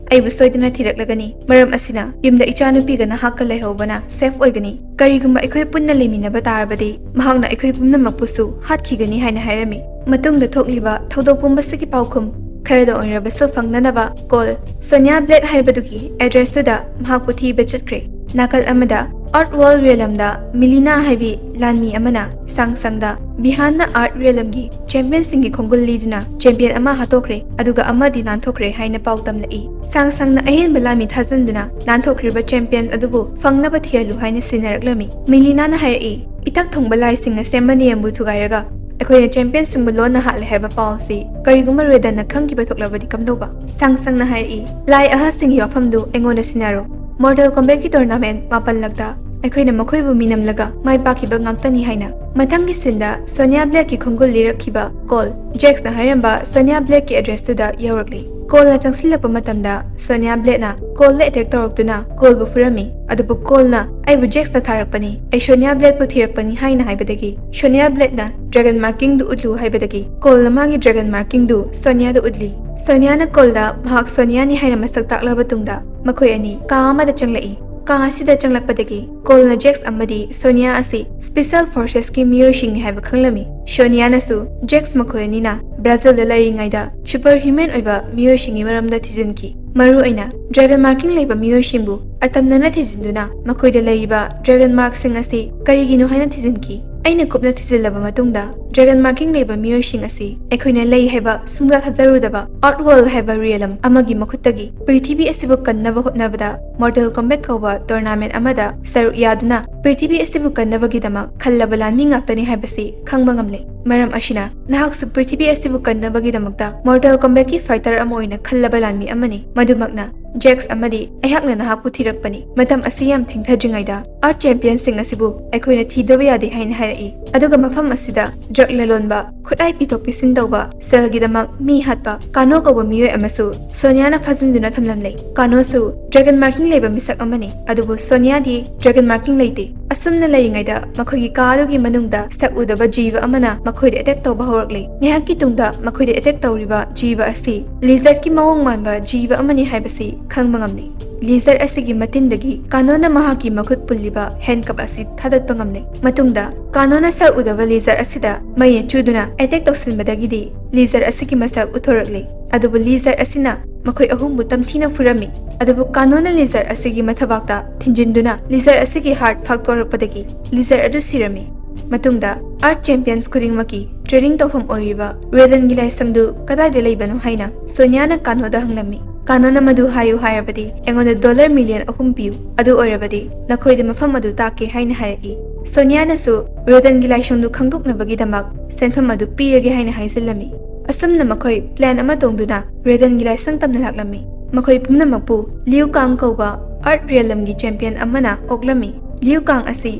ꯑꯩꯕꯨ ꯁꯣꯏꯗꯅ ꯊꯤꯔꯛꯂꯒꯅꯤ꯫ ꯃꯔꯝ ꯑꯁꯤꯅ ꯌꯨꯝꯗ ꯏꯆꯥꯅꯨꯄꯤꯒ ꯅꯍꯥꯛꯀ ꯂꯩꯍꯧꯕꯅ ꯁꯦꯐ ꯑꯣꯏꯒꯅꯤ꯫ ꯀꯔꯤꯒꯨꯝꯕ ꯑꯩꯈꯣꯏ ꯄꯨꯟꯅ ꯂꯩꯃꯤꯟꯅꯕ ꯇꯥꯔꯕꯗꯤ ꯃꯍꯥꯛꯅ ꯑꯩꯈꯣꯏ ꯄꯨꯝꯅꯃꯛꯄꯨꯁꯨ ꯍꯥꯠꯈꯤꯒꯅꯤ ꯍꯥꯏꯅ ꯍꯥꯏꯔꯝꯃꯤ꯫ ꯃꯇꯨꯡꯗ ꯊꯣꯛꯂꯤꯕ ꯊꯧꯗꯣꯛ ꯄꯨꯝꯕꯁꯤꯒꯤ ꯄꯥꯎꯈꯨꯝ ꯈꯔꯗ ꯑꯣꯏꯔꯕꯁꯨ ꯐꯪꯅꯅꯕ ꯀꯣꯜ ꯁꯣꯅꯤꯌꯥ ꯕ꯭ꯂꯦꯗ ꯍꯥꯏꯕꯗꯨꯒꯤ ꯑꯦꯗ꯭ꯔꯦꯁꯇꯨꯗ ꯃꯍꯥꯛꯄꯨ ꯊꯤꯕ ꯆꯠꯈ꯭ꯔꯦ꯫ ꯅꯥꯀꯜ ꯑꯃꯗ ꯑꯥꯔꯠ ꯋꯥꯔꯜ ꯔꯤꯌꯦꯂꯝꯗ ꯃꯤꯂꯤꯅꯥ ꯍꯥꯏꯕꯤ ꯂꯥꯟꯃꯤ ꯑꯃꯅ ꯁꯥꯡꯁꯪꯗ ꯕꯤꯍꯥꯟꯅ ꯑꯥꯔꯠ ꯔꯤꯌꯦꯂꯝꯒꯤ ꯆꯦꯝꯄꯤꯌꯟꯁꯤꯡꯒꯤ ꯈꯣꯡꯒꯨꯜ ꯂꯤꯗꯨꯅ ꯆꯦꯝꯄꯤꯌꯟ ꯑꯃ ꯍꯥꯠꯇꯣꯛꯈ꯭ꯔꯦ, ꯑꯗꯨꯒ ꯑꯃꯗꯤ ꯅꯥꯟꯊꯣꯛꯈ꯭ꯔꯦ ꯍꯥꯏꯅ ꯄꯥꯎ ꯇꯝꯂꯛꯏ꯫ ꯁꯥꯡꯁꯪꯅ ꯑꯍꯦꯟꯕ ꯂꯥꯟꯃꯤ ꯊꯥꯖꯤꯟꯗꯨꯅ ꯅꯥꯟꯊꯣꯛꯈ꯭ꯔꯤꯕ ꯆꯦꯝꯄꯤꯌꯟ ꯑꯗꯨꯕꯨ ꯐꯪꯅꯕ ꯊꯤꯍꯜꯂꯨ ꯍꯥꯏꯅ ꯁꯤꯟꯅꯔꯛꯂꯝꯃꯤ꯫ ꯃꯤꯂꯤꯅꯥꯅ ꯍꯥꯏꯔꯛꯏ, "ꯏꯊꯛ ꯊꯣꯡꯕ ꯂꯥꯏꯁꯤꯡꯅ ꯁꯦꯝꯕ ꯅꯤꯌꯝꯕꯨ ꯊꯨꯒꯥꯏꯔꯒ ꯑꯩꯈꯣꯏꯅ ꯆꯦꯝꯄꯤꯌꯟꯁꯤꯡꯕꯨ ꯂꯣꯟꯅ ꯍꯥꯠꯂꯦ ꯍꯥꯏꯕ ꯄꯥꯎꯁꯤ ꯀꯔꯤꯒꯨꯝꯕ ꯔꯦꯗꯟꯅ ꯈꯪꯈꯤꯕ ꯊꯣꯛꯂꯕꯗꯤ ꯀꯝꯗꯧꯕ? ꯁꯥꯡ ꯁꯪꯅ ꯍꯥꯏꯔꯛꯏ, ꯂꯥꯏ ꯑꯍꯜꯁꯤꯡꯒꯤ ꯋꯥꯐꯝꯗꯨ ꯑꯩꯉꯣꯟꯗ ꯁꯤꯟꯅꯔꯣ꯫ ꯃꯣꯔꯇꯦꯜ ꯀꯣꯝꯕꯦꯠꯀꯤ ꯇꯣꯔꯅꯥꯃꯦꯟ ꯃꯥꯄꯜꯂꯛꯇ ꯑꯩꯈꯣꯏꯅ ꯃꯈꯣꯏꯕꯨ ꯃꯤꯅꯝꯂꯒ ꯃꯥꯏ ꯄꯥꯛꯈꯤꯕ ꯉꯥꯛꯇꯅꯤ ꯍꯥꯏꯅ꯫ ꯃꯊꯪꯒꯤ ꯁꯤꯟꯗ ꯁꯣꯅꯤꯌꯥ ꯕ꯭ꯂꯦꯛꯀꯤ ꯈꯣꯡꯒꯨꯜ ꯂꯤꯔꯛꯈꯤꯕ ꯀꯣꯜ ꯖꯦꯛꯁꯅ ꯍꯥꯏꯔꯝꯕ ꯁꯣꯅꯤꯌꯥ ꯕ꯭ꯂꯦꯛꯀꯤ ꯑꯦꯗ꯭ꯔꯦꯁꯇꯨꯗ ꯌꯧꯔꯛꯂꯤ꯫ ꯀꯣꯜꯅ ꯆꯪꯁꯤꯜꯂꯛꯄ ꯃꯇꯝꯗ ꯁꯣꯅꯤꯌꯥ ꯕ꯭ꯂꯦꯛꯅ ꯀꯣꯜꯗ ꯑꯦꯇꯦꯛ ꯇꯧꯔꯛꯇꯨꯅ ꯀꯣꯜꯕꯨ ꯐꯨꯔꯝꯃꯤ꯫ ꯑꯗꯨꯕꯨ ꯀꯣꯜꯅ "ꯑꯩꯕꯨ ꯖꯦꯛꯁꯅ ꯊꯥꯔꯛꯄꯅꯤ, ꯑꯩ ꯁꯣꯅꯤꯌꯥ ꯕ꯭ꯂꯦꯛꯄꯨ ꯊꯤꯔꯛꯄꯅꯤ" ꯍꯥꯏꯅ ꯍꯥꯏꯕꯗꯒꯤ ꯁꯣꯅꯤꯌꯥ ꯕ꯭ꯂꯦꯛꯅ ꯗ꯭ꯔꯦꯒꯟ ꯃꯥꯔꯀꯤꯡꯗꯨ ꯎꯠꯂꯨ ꯍꯥꯏꯕꯗꯒꯤ ꯀꯣꯜꯅ ꯃꯥꯒꯤ ꯗ꯭ꯔꯦꯒꯟ ꯃꯥꯔꯀꯤꯡꯗꯨ ꯁꯣꯅꯤꯌꯥꯗ ꯎꯠꯂꯤ꯫ ꯁꯣꯅꯤꯌꯥꯅ ꯀꯣꯜꯗ ꯃꯍꯥꯛ ꯁꯣꯅꯤꯌꯥꯅꯤ ꯍꯥꯏꯅ ꯃꯁꯛ ꯇꯥꯛꯂꯕ ꯇꯨꯡꯗ ꯃꯈꯣꯏ ꯑꯅꯤ ꯀꯥ ꯑꯃꯗ ꯆꯪꯂꯛꯏ꯫ ꯀꯥ ꯑꯁꯤꯗ ꯆꯪꯂꯛꯄꯗꯒꯤ ꯀꯣꯜꯅ ꯖꯦꯛꯁ ꯑꯃꯗꯤ ꯁꯣꯅꯤꯌꯥ ꯑꯁꯤ ꯁ꯭ꯄꯦꯁꯤꯌꯦꯜ ꯐꯣꯔꯁꯦꯁꯀꯤ ꯃꯤꯑꯣꯏꯁꯤꯡꯅꯤ ꯍꯥꯏꯕ ꯈꯪꯂꯝꯃꯤ꯫ ꯁꯣꯅꯤꯌꯥꯅꯁꯨ ꯖꯦꯛꯁ ꯃꯈꯣꯏ ꯑꯅꯤꯅ ꯕ꯭ꯔꯥꯖꯤꯜꯗ ꯂꯩꯔꯤꯉꯩꯗ ꯁꯨꯄꯔ ꯍ꯭ꯌꯨꯃꯦꯟ ꯑꯣꯏꯕ ꯃꯤꯑꯣꯏꯁꯤꯡꯒꯤ ꯃꯔꯝꯗ ꯊꯤꯖꯤꯟꯈꯤ꯫ ꯃꯔꯨꯑꯣꯏꯅ ꯗ꯭ꯔꯦꯒꯟ ꯃꯥꯔꯀꯤꯡ ꯂꯩꯕ ꯃꯤꯑꯣꯏꯁꯤꯡꯕꯨ ꯑꯇꯝꯅꯅ ꯊꯤꯖꯤꯟꯗꯨꯅ ꯃꯈꯣꯏꯗ ꯂꯩꯔꯤꯕ ꯗ꯭ꯔꯦꯒꯟ ꯃꯥꯔꯛꯁꯤꯡ ꯑꯁꯤ ꯀꯔꯤꯒꯤꯅꯣ ꯍꯥꯏꯅ ꯊꯤꯖꯤꯟꯈꯤ꯫ ꯑꯩꯅ ꯀꯨꯞꯅ ꯊꯤꯖꯤꯜꯂꯕ ꯃꯇꯨꯡꯗ ꯗ꯭ꯔꯦꯒꯟ ꯃꯥꯔꯀꯤꯡ ꯂꯩꯕ ꯃꯤꯑꯣꯏꯁꯤꯡ ꯑꯁꯤ ꯑꯩꯈꯣꯏꯅ ꯂꯩ ꯍꯥꯏꯕ ꯁꯨꯡꯊꯥ ꯊꯥꯖꯔꯨꯗꯕ ꯑꯥꯔꯠ ꯋꯥꯔꯜ ꯍꯥꯏꯕ ꯔꯤꯌꯦꯂꯝ ꯑꯃꯒꯤ ꯃꯈꯨꯠꯇꯒꯤ ꯄ꯭ꯔꯤꯊꯤꯕꯤ ꯑꯁꯤꯕꯨ ꯀꯟꯅꯕ ꯍꯣꯠꯅꯕꯗ ꯃꯣꯔꯇꯦꯜ ꯀꯣꯝꯕꯦꯠ ꯀꯧꯕ ꯇꯣꯔꯅꯥꯃꯦꯟ ꯑꯃꯗ ꯁꯔꯨꯛ ꯌꯥꯗꯨꯅ ꯄ꯭ꯔꯤꯊꯤꯕꯤ ꯑꯁꯤꯕꯨ ꯀꯟꯅꯕꯒꯤꯗꯃꯛ ꯈꯜꯂꯕ ꯂꯥꯟꯃꯤ ꯉꯥꯛꯇꯅꯤ ꯍꯥꯏꯕꯁꯤ ꯈꯪꯕ ꯉꯝꯂꯦ꯫ ꯃꯔꯝ ꯑꯁꯤꯅ ꯅꯍꯥꯛꯁꯨ ꯄ꯭ꯔꯤꯊꯤꯕꯤ ꯑꯁꯤꯕꯨ ꯀꯟꯅꯕꯒꯤꯗꯃꯛꯇ ꯃꯣꯔꯇꯦꯜ ꯀꯣꯝꯕꯦꯠꯀꯤ ꯐꯥꯏꯇꯔ ꯑꯃ ꯑꯣꯏꯅ ꯈꯜꯂꯕ ꯂꯥꯟꯃꯤ ꯑꯃꯅꯤ꯫ ꯃꯗꯨꯃꯛꯅ ꯖꯦꯛꯁ ꯑꯃꯗꯤ ꯑꯩꯍꯥꯛꯅ ꯅꯍꯥꯛꯄꯨ ꯊꯤꯔꯛꯄꯅꯤ꯫ ꯃꯇꯝ ꯑꯁꯤ ꯌꯥꯝ ꯊꯦꯡꯊꯗ꯭ꯔꯤꯉꯩꯗ ꯑꯥꯔꯠ ꯆꯦꯝꯄꯤꯌꯟꯁꯤꯡ ꯑꯁꯤꯕꯨ ꯑꯩꯈꯣꯏꯅ ꯊꯤꯗꯕ ꯌꯥꯗꯦ ꯍꯥꯏꯅ ꯍꯥꯏꯔꯛꯏ꯫ ꯑꯗꯨꯒ ꯃꯐꯝ ꯑꯁꯤꯗ ꯗ꯭ꯔꯒ ꯂꯂꯣꯟꯕ, ꯈꯨꯠꯂꯥꯏ ꯄꯤꯊꯣꯛ ꯄꯤꯁꯤꯟ ꯇꯧꯕ, ꯁꯦꯜꯒꯤꯗꯃꯛ ꯃꯤ ꯍꯥꯠꯄ ꯀꯥꯅꯣ ꯀꯧꯕ ꯃꯤꯑꯣꯏ ꯑꯃꯁꯨ ꯁꯣꯅꯤꯌꯥꯅ ꯐꯥꯖꯤꯟꯗꯨꯅ ꯊꯝꯂꯝꯂꯦ꯫ ꯀꯥꯅꯣꯁꯨ ꯗ꯭ꯔꯦꯒꯟ ꯃꯥꯔꯀꯤꯡ ꯂꯩꯕ ꯃꯤꯁꯛ ꯑꯃꯅꯤ, ꯑꯗꯨꯕꯨ ꯁꯣꯅꯤꯌꯥꯗꯤ ꯗ꯭ꯔꯦꯒꯟ ꯃꯥꯔꯀꯤꯡ ꯂꯩꯇꯦ꯫ ꯑꯁꯨꯝꯅ ꯂꯩꯔꯤꯉꯩꯗ ꯃꯈꯣꯏꯒꯤ ꯀꯥ ꯑꯗꯨꯒꯤ ꯃꯅꯨꯡꯗ ꯁꯛ ꯎꯗꯕ ꯖꯤꯕ ꯑꯃꯅ ꯃꯈꯣꯏꯗ ꯑꯦꯇꯦꯛ ꯇꯧꯕ ꯍꯧꯔꯛꯂꯦ꯫ ꯉꯥꯏꯍꯥꯛꯀꯤ ꯇꯨꯡꯗ ꯃꯈꯣꯏꯗ ꯑꯦꯇꯦꯛ ꯇꯧꯔꯤꯕ ꯖꯤꯕ ꯑꯁꯤ ꯂꯤꯖꯔꯠꯀꯤ ꯃꯑꯣꯡ ꯃꯥꯟꯕ ꯖꯤꯕ ꯑꯃꯅꯤ ꯍꯥꯏꯕꯁꯤ ꯈꯪꯕ ꯉꯝꯂꯦ꯫ ꯂꯤꯖꯔꯠ ꯑꯁꯤꯒꯤ ꯃꯇꯤꯟꯗꯒꯤ ꯀꯥꯅꯣꯅ ꯃꯍꯥꯛꯀꯤ ꯃꯈꯨꯠ ꯄꯨꯜꯂꯤꯕ ꯍꯦꯟꯀꯞ ꯑꯁꯤ ꯊꯥꯗꯠꯄ ꯉꯝꯂꯦ꯫ ꯃꯇꯨꯡꯗ ꯀꯥꯅꯣꯅ ꯁꯛ ꯎꯗꯕ ꯂꯤꯖꯔꯠ ꯑꯁꯤꯗ ꯃꯩꯅ ꯆꯨꯗꯨꯅ ꯑꯦꯇꯦꯛ ꯇꯧꯁꯤꯟꯕꯗꯒꯤꯗꯤ ꯂꯤꯖꯔꯠ ꯑꯁꯤꯒꯤ ꯃꯁꯛ ꯎꯊꯣꯔꯛꯂꯦ꯫ ꯑꯗꯨꯕꯨ ꯂꯤꯖꯔꯠ ꯑꯁꯤꯅ ꯃꯈꯣꯏ ꯑꯍꯨꯝꯕꯨ ꯇꯝꯊꯤꯅ ꯐꯨꯔꯝꯃꯤ꯫ ꯑꯗꯨꯕꯨ ꯀꯥꯅꯣꯅ ꯂꯤꯖꯔꯠ ꯑꯁꯤꯒꯤ ꯃꯊꯕꯥꯛꯇ ꯊꯤꯟꯖꯤꯟꯗꯨꯅ ꯂꯤꯖꯔꯠ ꯑꯁꯤꯒꯤ ꯍꯥꯔꯠ ꯐꯥꯛꯇꯣꯔꯛꯄꯗꯒꯤ ꯂꯤꯖꯔꯠ ꯑꯗꯨ ꯁꯤꯔꯝꯃꯤ꯫ ꯃꯇꯨꯡꯗ ꯑꯥꯔꯠ ꯆꯦꯝꯄꯤꯌꯟꯁ ꯈꯨꯗꯤꯡꯃꯛꯀꯤ ꯇ꯭ꯔꯦꯅꯤꯡ ꯇꯧꯐꯝ ꯑꯣꯏꯔꯤꯕ ꯔꯦꯗꯟꯒꯤ ꯂꯥꯏꯁꯪꯗꯨ ꯀꯗꯥꯏꯗ ꯂꯩꯕꯅꯣ ꯍꯥꯏꯅ ꯁꯣꯅꯤꯌꯥꯅ ꯀꯥꯅꯣꯗ ꯍꯪꯂꯝꯃꯤ꯫ ꯀꯥꯅꯣꯅ ꯃꯗꯨ ꯍꯥꯏꯌꯨ ꯍꯥꯏꯔꯕꯗꯤ ꯑꯩꯉꯣꯟꯗ ꯗꯣꯂꯔ ꯃꯤꯂꯤꯌꯟ ꯑꯍꯨꯝ ꯄꯤꯌꯨ, ꯑꯗꯨ ꯑꯣꯏꯔꯕꯗꯤ ꯅꯈꯣꯏꯗ ꯃꯐꯝ ꯑꯗꯨ ꯇꯥꯛꯀꯦ ꯍꯥꯏꯅ ꯍꯥꯏꯔꯛꯏ꯫ ꯁꯣꯅꯤꯌꯥꯅꯁꯨ ꯔꯦꯗꯟꯒꯤ ꯂꯥꯏꯁꯪꯗꯨ ꯈꯪꯗꯣꯛꯅꯕꯒꯤꯗꯃꯛ ꯁꯦꯟꯐꯝ ꯑꯗꯨ ꯄꯤꯔꯒꯦ ꯍꯥꯏꯅ ꯍꯥꯏꯖꯤꯜꯂꯝꯃꯤ꯫ ꯑꯁꯨꯝꯅ ꯃꯈꯣꯏ ꯄ꯭ꯂꯦꯟ ꯑꯃ ꯇꯣꯡꯗꯨꯅ ꯔꯦꯗꯟꯒꯤ ꯂꯥꯏꯁꯪ ꯇꯝꯅ ꯂꯥꯛꯂꯝꯃꯤ꯫ ꯃꯈꯣꯏ ꯄꯨꯝꯅꯃꯛꯄꯨ ꯂꯤꯌꯨ ꯀꯥꯡ ꯀꯧꯕ ꯑꯥꯔꯠ ꯔꯤꯌꯦꯂꯝꯒꯤ ꯆꯦꯝꯄꯤꯌꯟ ꯑꯃꯅ ꯑꯣꯛꯂꯝꯃꯤ꯫ ꯂꯤꯌꯨ ꯀꯥꯡ ꯑꯁꯤ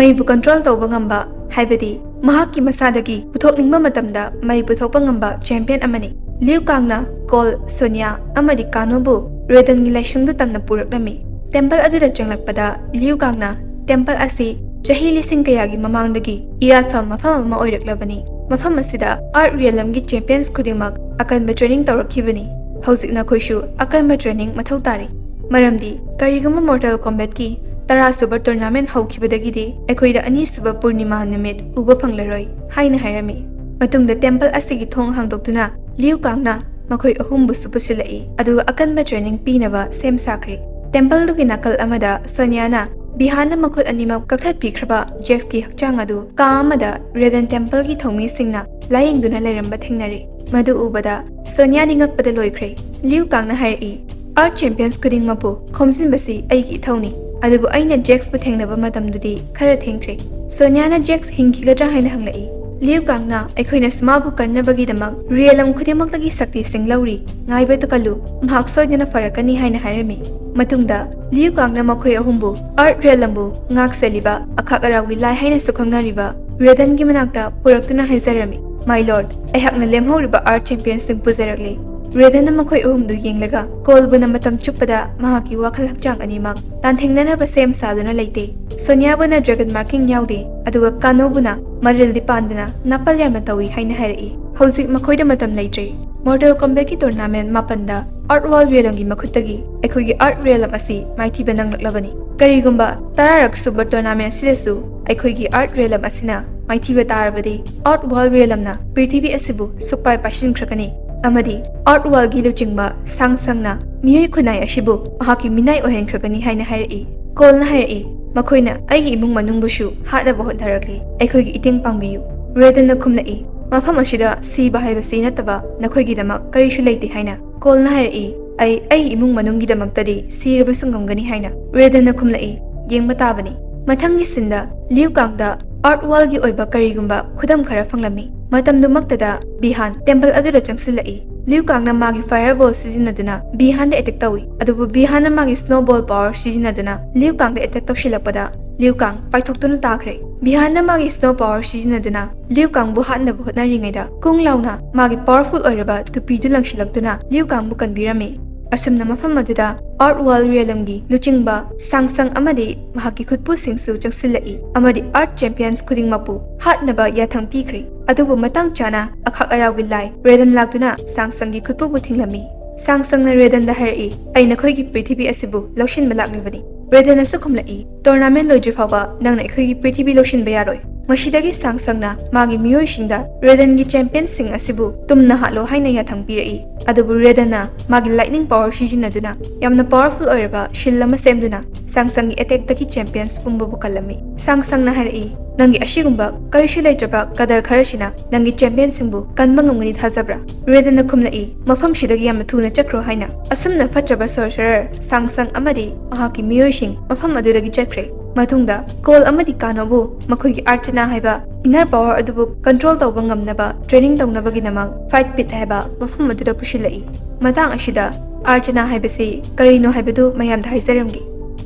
ꯃꯩꯕꯨ ꯀꯟꯇ꯭ꯔꯣꯜ ꯇꯧꯕ ꯉꯝꯕ, ꯍꯥꯏꯕꯗꯤ ꯃꯍꯥꯛꯀꯤ ꯃꯁꯥꯗꯒꯤ ꯄꯨꯊꯣꯛꯅꯤꯡꯕ ꯃꯇꯝꯗ ꯃꯩ ꯄꯨꯊꯣꯛꯄ ꯉꯝꯕ ꯆꯦꯝꯄꯤꯌꯟ ꯑꯃꯅꯤ꯫ ꯂꯤꯌꯨ ꯀꯥꯡꯅ ꯀꯣꯜ, ꯁꯣꯅꯤꯌꯥ ꯑꯃꯗꯤ ꯀꯥꯅꯣꯕꯨ ꯔꯦꯗꯟꯒꯤ ꯂꯥꯏꯁꯪꯗꯨ ꯇꯝꯅ ꯄꯨꯔꯛꯂꯝꯃꯤ꯫ ꯇꯦꯝꯄꯜ ꯑꯗꯨꯗ ꯆꯪꯂꯛꯄꯗ ꯂꯤꯌꯨ ꯀꯥꯡꯅ ꯇꯦꯝꯄꯜ ꯑꯁꯤ ꯆꯍꯤ ꯂꯤꯁꯤꯡ ꯀꯌꯥꯒꯤ ꯃꯃꯥꯡꯗꯒꯤ ꯏꯔꯥꯠꯐꯝ ꯃꯐꯝ ꯑꯃ ꯑꯣꯏꯔꯛꯂꯕꯅꯤ꯫ ꯃꯐꯝ ꯑꯁꯤꯗ ꯑꯥꯔꯠ ꯔꯤꯌꯦꯂꯝꯒꯤ ꯆꯦꯝꯄꯤꯌꯟꯁ ꯈꯨꯗꯤꯡꯃꯛ ꯑꯀꯟꯕ ꯇ꯭ꯔꯦꯅꯤꯡ ꯇꯧꯔꯛꯈꯤꯕꯅꯤ꯫ ꯍꯧꯖꯤꯛ ꯅꯈꯣꯏꯁꯨ ꯑꯀꯟꯕ ꯇ꯭ꯔꯦꯅꯤꯡ ꯃꯊꯧ ꯇꯥꯔꯤ, ꯃꯔꯝꯗꯤ ꯀꯔꯤꯒꯨꯝꯕ ꯃꯣꯔꯇꯦꯜ ꯀꯣꯝꯕꯦꯠꯀꯤ ꯇꯔꯥꯁꯨꯕ ꯇꯣꯔꯅꯥꯃꯦꯟ ꯍꯧꯈꯤꯕꯗꯒꯤꯗꯤ ꯑꯩꯈꯣꯏꯗ ꯑꯅꯤꯁꯨꯕ ꯄꯨꯔꯅꯤꯃꯥ ꯅꯨꯃꯤꯠ ꯎꯕ ꯐꯪꯂꯔꯣꯏ ꯍꯥꯏꯅ ꯍꯥꯏꯔꯝꯃꯤ꯫ ꯃꯇꯨꯡꯗ ꯇꯦꯝꯄꯜ ꯑꯁꯤꯒꯤ ꯊꯣꯡ ꯍꯥꯡꯗꯣꯛꯇꯨꯅ ꯂꯤꯌꯨ ꯀꯥꯡꯅ ꯃꯈꯣꯏ ꯑꯍꯨꯝꯕꯨꯁꯨ ꯄꯨꯁꯤꯜꯂꯛꯏ, ꯑꯗꯨꯒ ꯑꯀꯟꯕ ꯇ꯭ꯔꯦꯅꯤꯡ ꯄꯤꯅꯕ ꯁꯦꯝ ꯁꯥꯈ꯭ꯔꯦ꯫ ꯇꯦꯝꯄꯜꯗꯨꯒꯤ ꯅꯥꯀꯜ ꯑꯃꯗ ꯁꯣꯅꯤꯌꯥꯅ ꯕꯤꯍꯥꯟꯅ ꯃꯈꯨꯠ ꯑꯅꯤꯃꯛ ꯀꯛꯊꯠꯄꯤꯈ꯭ꯔꯕ ꯖꯦꯛꯁꯀꯤ ꯍꯛꯆꯥꯡ ꯑꯗꯨ ꯀꯥ ꯑꯃꯗ ꯔꯦꯗꯟ ꯇꯦꯝꯄꯜꯒꯤ ꯊꯧꯃꯤꯁꯤꯡꯅ ꯂꯥꯌꯦꯡꯗꯨꯅ ꯂꯩꯔꯝꯕ ꯊꯦꯡꯅꯔꯦ꯫ ꯃꯗꯨ ꯎꯕꯗ ꯁꯣꯅꯤꯌꯥꯗꯤ ꯉꯛꯄꯗ ꯂꯣꯏꯈ꯭ꯔꯦ꯫ ꯂꯤꯌꯨ ꯀꯥꯡꯅ ꯍꯥꯏꯔꯛꯏ, "ꯑꯥꯔꯠ ꯆꯦꯝꯄꯤꯌꯟꯁ ꯈꯨꯗꯤꯡꯃꯛꯄꯨ ꯈꯣꯝꯖꯤꯟꯕꯁꯤ ꯑꯩꯒꯤ ꯏꯊꯧꯅꯤ, ꯑꯗꯨꯕꯨ ꯑꯩꯅ ꯖꯦꯛꯁꯄꯨ ꯊꯦꯡꯅꯕ ꯃꯇꯝꯗꯨꯗꯤ ꯈꯔ ꯊꯦꯡꯈ꯭ꯔꯦ꯫" ꯁꯣꯅꯤꯌꯥꯅ ꯖꯦꯛꯁ ꯍꯤꯡꯈꯤꯒꯗ꯭ꯔꯥ ꯍꯥꯏꯅ ꯍꯪꯂꯛꯏ꯫ ꯂꯤꯌꯨ ꯀꯥꯡꯅ, "ꯑꯩꯈꯣꯏꯅ ꯁꯨꯃꯥꯕꯨ ꯀꯟꯅꯕꯒꯤꯗꯃꯛ ꯔꯤꯌꯦꯂꯝ ꯈꯨꯗꯤꯡꯃꯛꯇꯒꯤ ꯁꯛꯇꯤꯁꯤꯡ ꯂꯧꯔꯤ, ꯉꯥꯏꯕꯗ ꯀꯜꯂꯨ, ꯃꯍꯥꯛ ꯁꯣꯏꯗꯅ ꯐꯔꯛꯀꯅꯤ" ꯍꯥꯏꯅ ꯍꯥꯏꯔꯝꯃꯤ꯫ ꯃꯇꯨꯡꯗ ꯂꯤꯌꯨ ꯀꯥꯡꯅ ꯃꯈꯣꯏ ꯑꯍꯨꯝꯕꯨ ꯑꯥꯔꯠ ꯔꯤꯌꯦꯂꯝꯕꯨ ꯉꯥꯛ ꯁꯦꯜꯂꯤꯕ ꯑꯈꯥꯛ ꯑꯔꯥꯎꯒꯤ ꯂꯥꯏ ꯍꯥꯏꯅꯁꯨ ꯈꯪꯅꯔꯤꯕ ꯔꯦꯗꯟꯒꯤ ꯃꯅꯥꯛꯇ ꯄꯨꯔꯛꯇꯨꯅ ꯍꯥꯏꯖꯔꯝꯃꯤ, "My lord, ꯑꯩꯍꯥꯛꯅ ꯂꯦꯝꯍꯧꯔꯤꯕ ꯑꯥꯔꯠ ꯆꯦꯝꯄꯤꯌꯟꯁꯤꯡ ꯄꯨꯖꯔꯛꯂꯤ꯫" ꯔꯦꯗꯟꯅ ꯃꯈꯣꯏ ꯑꯍꯨꯝꯗꯨ ꯌꯦꯡꯂꯒ ꯀꯣꯜꯕꯨꯅ ꯃꯇꯝ ꯆꯨꯞꯄꯗ ꯃꯍꯥꯛꯀꯤ ꯋꯥꯈꯜ ꯍꯛꯆꯥꯡ ꯑꯅꯤꯃꯛ ꯂꯥꯟꯊꯦꯡꯅꯅꯕ ꯁꯦꯝ ꯁꯥꯗꯨꯅ ꯂꯩꯇꯦ꯫ ꯁꯣꯅꯤꯌꯥꯕꯨꯅ ꯗ꯭ꯔꯦꯒꯟ ꯃꯥꯔꯀꯤꯡ ꯌꯥꯎꯗꯦ, ꯑꯗꯨꯒ ꯀꯥꯅꯣꯕꯨꯅ ꯃꯔꯤꯜꯗꯤ ꯄꯥꯟꯗꯅ ꯅꯥꯄꯜ ꯌꯥꯝꯅ ꯇꯧꯏ ꯍꯥꯏꯅ ꯍꯥꯏꯔꯛꯏ꯫ ꯍꯧꯖꯤꯛ ꯃꯈꯣꯏꯗ ꯃꯇꯝ ꯂꯩꯇ꯭ꯔꯦ꯫ ꯃꯣꯔꯇꯦꯜ ꯀꯣꯝꯕꯦꯠꯀꯤ ꯇꯣꯔꯅꯥꯃꯦꯟ ꯃꯥꯄꯟꯗ ꯑꯥꯔꯠ ꯋꯥꯔꯜ ꯔꯤꯌꯦꯂꯝꯒꯤ ꯃꯈꯨꯠꯇꯒꯤ ꯑꯩꯈꯣꯏꯒꯤ ꯑꯥꯔꯠ ꯔꯤꯌꯦꯂꯝ ꯑꯁꯤ ꯃꯥꯏꯊꯤꯕ ꯅꯪꯂꯛꯂꯕꯅꯤ꯫ ꯀꯔꯤꯒꯨꯝꯕ ꯇꯔꯥꯔꯛ ꯁꯨꯕ ꯇꯣꯔꯅꯥꯃꯦꯟ ꯑꯁꯤꯗꯁꯨ ꯑꯩꯈꯣꯏꯒꯤ ꯑꯥꯔꯠ ꯔꯤꯌꯦꯂꯝ ꯑꯁꯤꯅ ꯃꯥꯏꯊꯤꯕ ꯇꯥꯔꯕꯗꯤ, ꯑꯥꯔꯠ ꯋꯥꯔꯜ ꯔꯤꯌꯦꯂꯝꯅ ꯄ꯭ꯔꯤꯊꯤꯕꯤ ꯑꯁꯤꯕꯨ ꯁꯨꯛꯄꯥꯏ ꯄꯥꯏꯁꯤꯟꯈ꯭ꯔꯒꯅꯤ ꯑꯃꯗꯤ ꯑꯥꯔꯠ ꯋꯥꯔꯜꯒꯤ ꯂꯨꯆꯤꯡꯕ ꯁꯥꯡ ꯁꯪꯅ ꯃꯤꯑꯣꯏ ꯈꯨꯟꯅꯥꯏ ꯑꯁꯤꯕꯨ ꯃꯍꯥꯛꯀꯤ ꯃꯤꯅꯥꯏ ꯑꯣꯏꯍꯟꯈ꯭ꯔꯒꯅꯤ ꯍꯥꯏꯅ ꯍꯥꯏꯔꯛꯏ꯫ ꯀꯣꯜꯅ ꯍꯥꯏꯔꯛꯏ, "ꯃꯈꯣꯏꯅ ꯑꯩꯒꯤ ꯏꯃꯨꯡ ꯃꯅꯨꯡꯕꯨꯁꯨ ꯍꯥꯠꯅꯕ ꯍꯣꯠꯅꯔꯛꯂꯤ꯫ ꯑꯩꯈꯣꯏꯒꯤ ꯏꯇꯦꯡ ꯄꯥꯡꯕꯤꯌꯨ꯫" ꯔꯦꯗꯟꯅ ꯈꯨꯝꯂꯛꯏ, "ꯃꯐꯝ ꯑꯁꯤꯗ ꯁꯤꯕ ꯍꯥꯏꯕꯁꯤ ꯅꯠꯇꯕ ꯅꯈꯣꯏꯒꯤꯗꯃꯛ ꯀꯔꯤꯁꯨ ꯂꯩꯇꯦ" ꯍꯥꯏꯅ꯫ ꯀꯣꯜꯅ ꯍꯥꯏꯔꯛꯏ, ꯑꯩ ꯑꯩ ꯏꯃꯨꯡ ꯃꯅꯨꯡꯒꯤꯗꯃꯛꯇꯗꯤ ꯁꯤꯔꯕꯁꯨ ꯉꯝꯒꯅꯤ ꯍꯥꯏꯅ ꯔꯦꯗꯟꯅ ꯈꯨꯝꯂꯛꯏ꯫ ꯌꯦꯡꯕ ꯇꯥꯕꯅꯤ꯫ ꯃꯊꯪꯒꯤ ꯁꯤꯟꯗ ꯂꯤꯌꯨ ꯀꯥꯡꯗ ꯑꯥꯔꯠ ꯋꯥꯔꯜꯒꯤ ꯑꯣꯏꯕ ꯀꯔꯤꯒꯨꯝꯕ ꯈꯨꯗꯝ ꯈꯔ ꯐꯪꯂꯝꯃꯤ꯫ ꯃꯇꯝꯗꯨꯃꯛꯇꯗ ꯕꯤꯍꯥꯟ ꯇꯦꯝꯄꯜ ꯑꯗꯨꯗ ꯆꯪꯁꯤꯜꯂꯛꯏ꯫ ꯂꯤꯌꯨ ꯀꯥꯡꯅ ꯃꯥꯒꯤ ꯐꯥꯏꯌꯔ ꯕꯣꯜ ꯁꯤꯖꯤꯟꯅꯗꯨꯅ ꯕꯤꯍꯥꯟꯗ ꯑꯦꯇꯦꯛ ꯇꯧꯏ, ꯑꯗꯨꯕꯨ ꯕꯤꯍꯥꯟꯅ ꯃꯥꯒꯤ ꯁ꯭ꯅꯣ ꯕꯣꯜ ꯄꯥꯋꯔ ꯁꯤꯖꯤꯟꯅꯗꯨꯅ ꯂꯤꯌꯨ ꯀꯥꯡꯗ ꯑꯦꯇꯦꯛ ꯇꯧꯁꯤꯜꯂꯛꯄꯗ ꯂꯤꯌꯨ ꯀꯥꯡ ꯄꯥꯏꯊꯣꯛꯇꯨꯅ ꯇꯥꯈ꯭ꯔꯦ꯫ ꯕꯤꯍꯥꯟꯅ ꯃꯥꯒꯤ ꯁ꯭ꯅꯣ ꯄꯥꯋꯔ ꯁꯤꯖꯤꯟꯅꯗꯨꯅ ꯂꯤꯌꯨ ꯀꯥꯡꯕꯨ ꯍꯥꯠꯅꯕ ꯍꯣꯠꯅꯔꯤꯉꯩꯗ ꯀꯨꯡ ꯂꯥꯎꯅ ꯃꯥꯒꯤ ꯄꯥꯋꯔꯐꯨꯜ ꯑꯣꯏꯔꯕ ꯇꯨꯄꯤꯗꯨ ꯂꯪꯁꯤꯜꯂꯛꯇꯨꯅ ꯂꯤꯌꯨ ꯀꯥꯡꯕꯨ ꯀꯟꯕꯤꯔꯝꯃꯤ꯫ ꯑꯁꯨꯝꯅ ꯃꯐꯝ ꯑꯗꯨꯗ ꯑꯥꯔꯠ ꯋꯥꯔꯜ ꯔꯤꯌꯦꯂꯝꯒꯤ ꯂꯨꯆꯤꯡꯕ ꯁꯥꯡꯁꯪ ꯑꯃꯗꯤ ꯃꯍꯥꯛꯀꯤ ꯈꯨꯠꯄꯨꯁꯤꯡꯁꯨ ꯆꯪꯁꯤꯜꯂꯛꯏ ꯑꯃꯗꯤ ꯑꯥꯔꯠ ꯆꯦꯝꯄꯤꯌꯟꯁ ꯈꯨꯗꯤꯡꯃꯛꯄꯨ ꯍꯥꯠꯅꯕ ꯌꯥꯊꯪ ꯄꯤꯈ꯭ꯔꯦ꯫ ꯑꯗꯨꯕꯨ ꯃꯇꯥꯡ ꯆꯥꯅ ꯑꯈꯥꯛ ꯑꯔꯥꯎꯒꯤ ꯂꯥꯏ ꯔꯦꯗꯟ ꯂꯥꯛꯇꯨꯅ ꯁꯥꯡꯁꯪꯒꯤ ꯈꯨꯠꯄꯨꯕꯨ ꯊꯤꯡꯂꯝꯃꯤ꯫ ꯁꯥꯡꯁꯪꯅ ꯔꯦꯗꯟꯗ ꯍꯥꯏꯔꯛꯏ, "ꯑꯩ ꯅꯈꯣꯏꯒꯤ ꯄ꯭ꯔꯤꯊꯤꯕꯤ ꯑꯁꯤꯕꯨ ꯂꯧꯁꯤꯟꯕ ꯂꯥꯛꯂꯤꯕꯅꯤ꯫" ꯔꯦꯗꯟꯅꯁꯨ ꯈꯨꯝꯂꯛꯏ, "ꯇꯣꯔꯅꯥꯃꯦꯟ ꯂꯣꯏꯗ꯭ꯔꯤ ꯐꯥꯎꯕ ꯅꯪꯅ ꯑꯩꯈꯣꯏꯒꯤ ꯄ꯭ꯔꯤꯊꯤꯕꯤ ꯂꯧꯁꯤꯟꯕ ꯌꯥꯔꯣꯏ꯫" ꯃꯁꯤꯗꯒꯤ ꯁꯥꯡꯁꯪꯅ ꯃꯥꯒꯤ ꯃꯤꯑꯣꯏꯁꯤꯡꯗ ꯔꯦꯗꯟꯒꯤ ꯆꯦꯝꯄꯤꯌꯟꯁꯤꯡ ꯑꯁꯤꯕꯨ ꯇꯨꯝꯅ ꯍꯥꯠꯂꯣ ꯍꯥꯏꯅ ꯌꯥꯊꯪ ꯄꯤꯔꯛꯏ꯫ ꯑꯗꯨꯕꯨ ꯔꯦꯗꯟꯅ ꯃꯥꯒꯤ ꯂꯥꯏꯠꯅꯤꯡ ꯄꯥꯋꯔ ꯁꯤꯖꯤꯟꯅꯗꯨꯅ ꯌꯥꯝꯅ ꯄꯥꯋꯔꯐꯨꯜ ꯑꯣꯏꯔꯕ ꯁꯤꯜ ꯑꯃ ꯁꯦꯝꯗꯨꯅ ꯁꯥꯡꯁꯪꯒꯤ ꯑꯦꯇꯦꯛꯇꯒꯤ ꯆꯦꯝꯄꯤꯌꯟꯁ ꯄꯨꯝꯕꯕꯨ ꯀꯜꯂꯝꯃꯤ꯫ ꯁꯥꯡꯁꯪꯅ ꯍꯥꯏꯔꯛꯏ, "ꯅꯪꯒꯤ ꯑꯁꯤꯒꯨꯝꯕ ꯀꯔꯤꯁꯨ ꯂꯩꯇ꯭ꯔꯕ ꯀꯗꯔ ꯈꯔꯁꯤꯅ ꯅꯪꯒꯤ ꯆꯦꯝꯄꯤꯌꯟꯁꯤꯡꯕꯨ ꯀꯟꯕ ꯉꯝꯒꯅꯤ ꯊꯥꯖꯕ꯭ꯔꯥ?" ꯔꯦꯗꯟꯅ ꯈꯨꯝꯂꯛꯏ, "ꯃꯐꯝꯁꯤꯗꯒꯤ ꯌꯥꯝꯅ ꯊꯨꯅ ꯆꯠꯈ꯭ꯔꯣ" ꯍꯥꯏꯅ꯫ ꯑꯁꯨꯝꯅ ꯐꯠꯇ꯭ꯔꯕ ꯁꯣꯔꯁꯔꯔ ꯁꯥꯡꯁꯪ ꯑꯃꯗꯤ ꯃꯍꯥꯛꯀꯤ ꯃꯤꯑꯣꯏꯁꯤꯡ ꯃꯐꯝ ꯑꯗꯨꯗꯒꯤ ꯆꯠꯈ꯭ꯔꯦ꯫ ꯃꯇꯨꯡꯗ ꯀꯣꯜ ꯑꯃꯗꯤ ꯀꯥꯅꯣꯕꯨ ꯃꯈꯣꯏꯒꯤ ꯑꯥꯔꯆꯅꯥ ꯍꯥꯏꯕ ꯏꯟꯅꯔ ꯄꯥꯋꯔ ꯑꯗꯨꯕꯨ ꯀꯟꯇ꯭ꯔꯣꯜ ꯇꯧꯕ ꯉꯝꯅꯕ ꯇ꯭ꯔꯦꯅꯤꯡ ꯇꯧꯅꯕꯒꯤꯗꯃꯛ ꯐꯥꯏꯠ ꯄꯤꯠ ꯍꯥꯏꯕ ꯃꯐꯝ ꯑꯗꯨꯗ ꯄꯨꯁꯤꯜꯂꯛꯏ꯫ ꯃꯇꯥꯡ ꯑꯁꯤꯗ ꯑꯥꯔꯆꯅꯥ ꯍꯥꯏꯕꯁꯤ ꯀꯔꯤꯅꯣ ꯍꯥꯏꯕꯗꯨ ꯃꯌꯥꯝꯗ ꯍꯥꯏꯖꯔꯝꯒꯦ꯫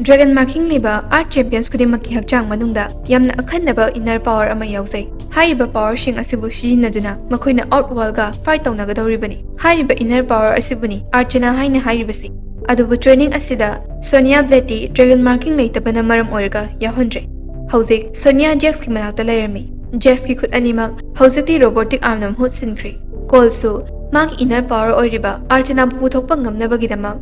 ꯗ꯭ꯔꯦꯒꯟ ꯃꯥꯔꯀꯤꯡ ꯂꯩꯕ ꯑꯥꯔꯠ ꯆꯦꯝꯄꯤꯌꯟꯁ ꯈꯨꯗꯤꯡꯃꯛꯀꯤ ꯍꯛꯆꯥꯡ ꯃꯅꯨꯡꯗ ꯌꯥꯝꯅ ꯑꯈꯟꯅꯕ ꯏꯟꯅꯔ ꯄꯥꯋꯔ ꯑꯃ ꯌꯥꯎꯖꯩ꯫ ꯍꯥꯏꯔꯤꯕ ꯄꯥꯋꯔꯁꯤꯡ ꯑꯁꯤꯕꯨ ꯁꯤꯖꯤꯟꯅꯗꯨꯅ ꯃꯈꯣꯏꯅ ꯑꯥꯎꯠ ꯋꯥꯔꯜꯒ ꯐꯥꯏꯠ ꯇꯧꯅꯒꯗꯧꯔꯤꯕꯅꯤ꯫ ꯍꯥꯏꯔꯤꯕ ꯏꯟꯅꯔ ꯄꯥꯋꯔ ꯑꯁꯤꯕꯨꯅꯤ ꯑꯥꯔꯆꯅꯥ ꯍꯥꯏꯅ ꯍꯥꯏꯔꯤꯕꯁꯤ꯫ ꯑꯗꯨꯕꯨ ꯇ꯭ꯔꯦꯅꯤꯡ ꯑꯁꯤꯗ ꯁꯣꯅꯤꯌꯥ ꯕ꯭ꯂꯦꯗꯇꯤ ꯗ꯭ꯔꯦꯒꯟ ꯃꯥꯔꯀꯤꯡ ꯂꯩꯇꯕꯅ ꯃꯔꯝ ꯑꯣꯏꯔꯒ ꯌꯥꯎꯍꯟꯗ꯭ꯔꯦ꯫ ꯍꯧꯖꯤꯛ ꯁꯣꯅꯤꯌꯥ ꯖꯦꯛꯁꯀꯤ ꯃꯅꯥꯛꯇ ꯂꯩꯔꯝꯃꯤ꯫ ꯖꯦꯛꯁꯀꯤ ꯈꯨꯠ ꯑꯅꯤꯃꯛ ꯍꯧꯖꯤꯛꯇꯤ ꯔꯣꯕꯣꯇꯤꯛ ꯑꯥꯔꯝꯅ ꯃꯍꯨꯠ ꯁꯤꯟꯈ꯭ꯔꯦ꯫ ꯀꯣꯜꯁꯨ ꯃꯥꯒꯤ ꯏꯟꯅꯔ ꯄꯥꯋꯔ ꯑꯣꯏꯔꯤꯕ ꯑꯥꯔꯆꯅꯥꯕꯨ ꯄꯨꯊꯣꯛꯄ ꯉꯝꯅꯕꯒꯤꯗꯃꯛ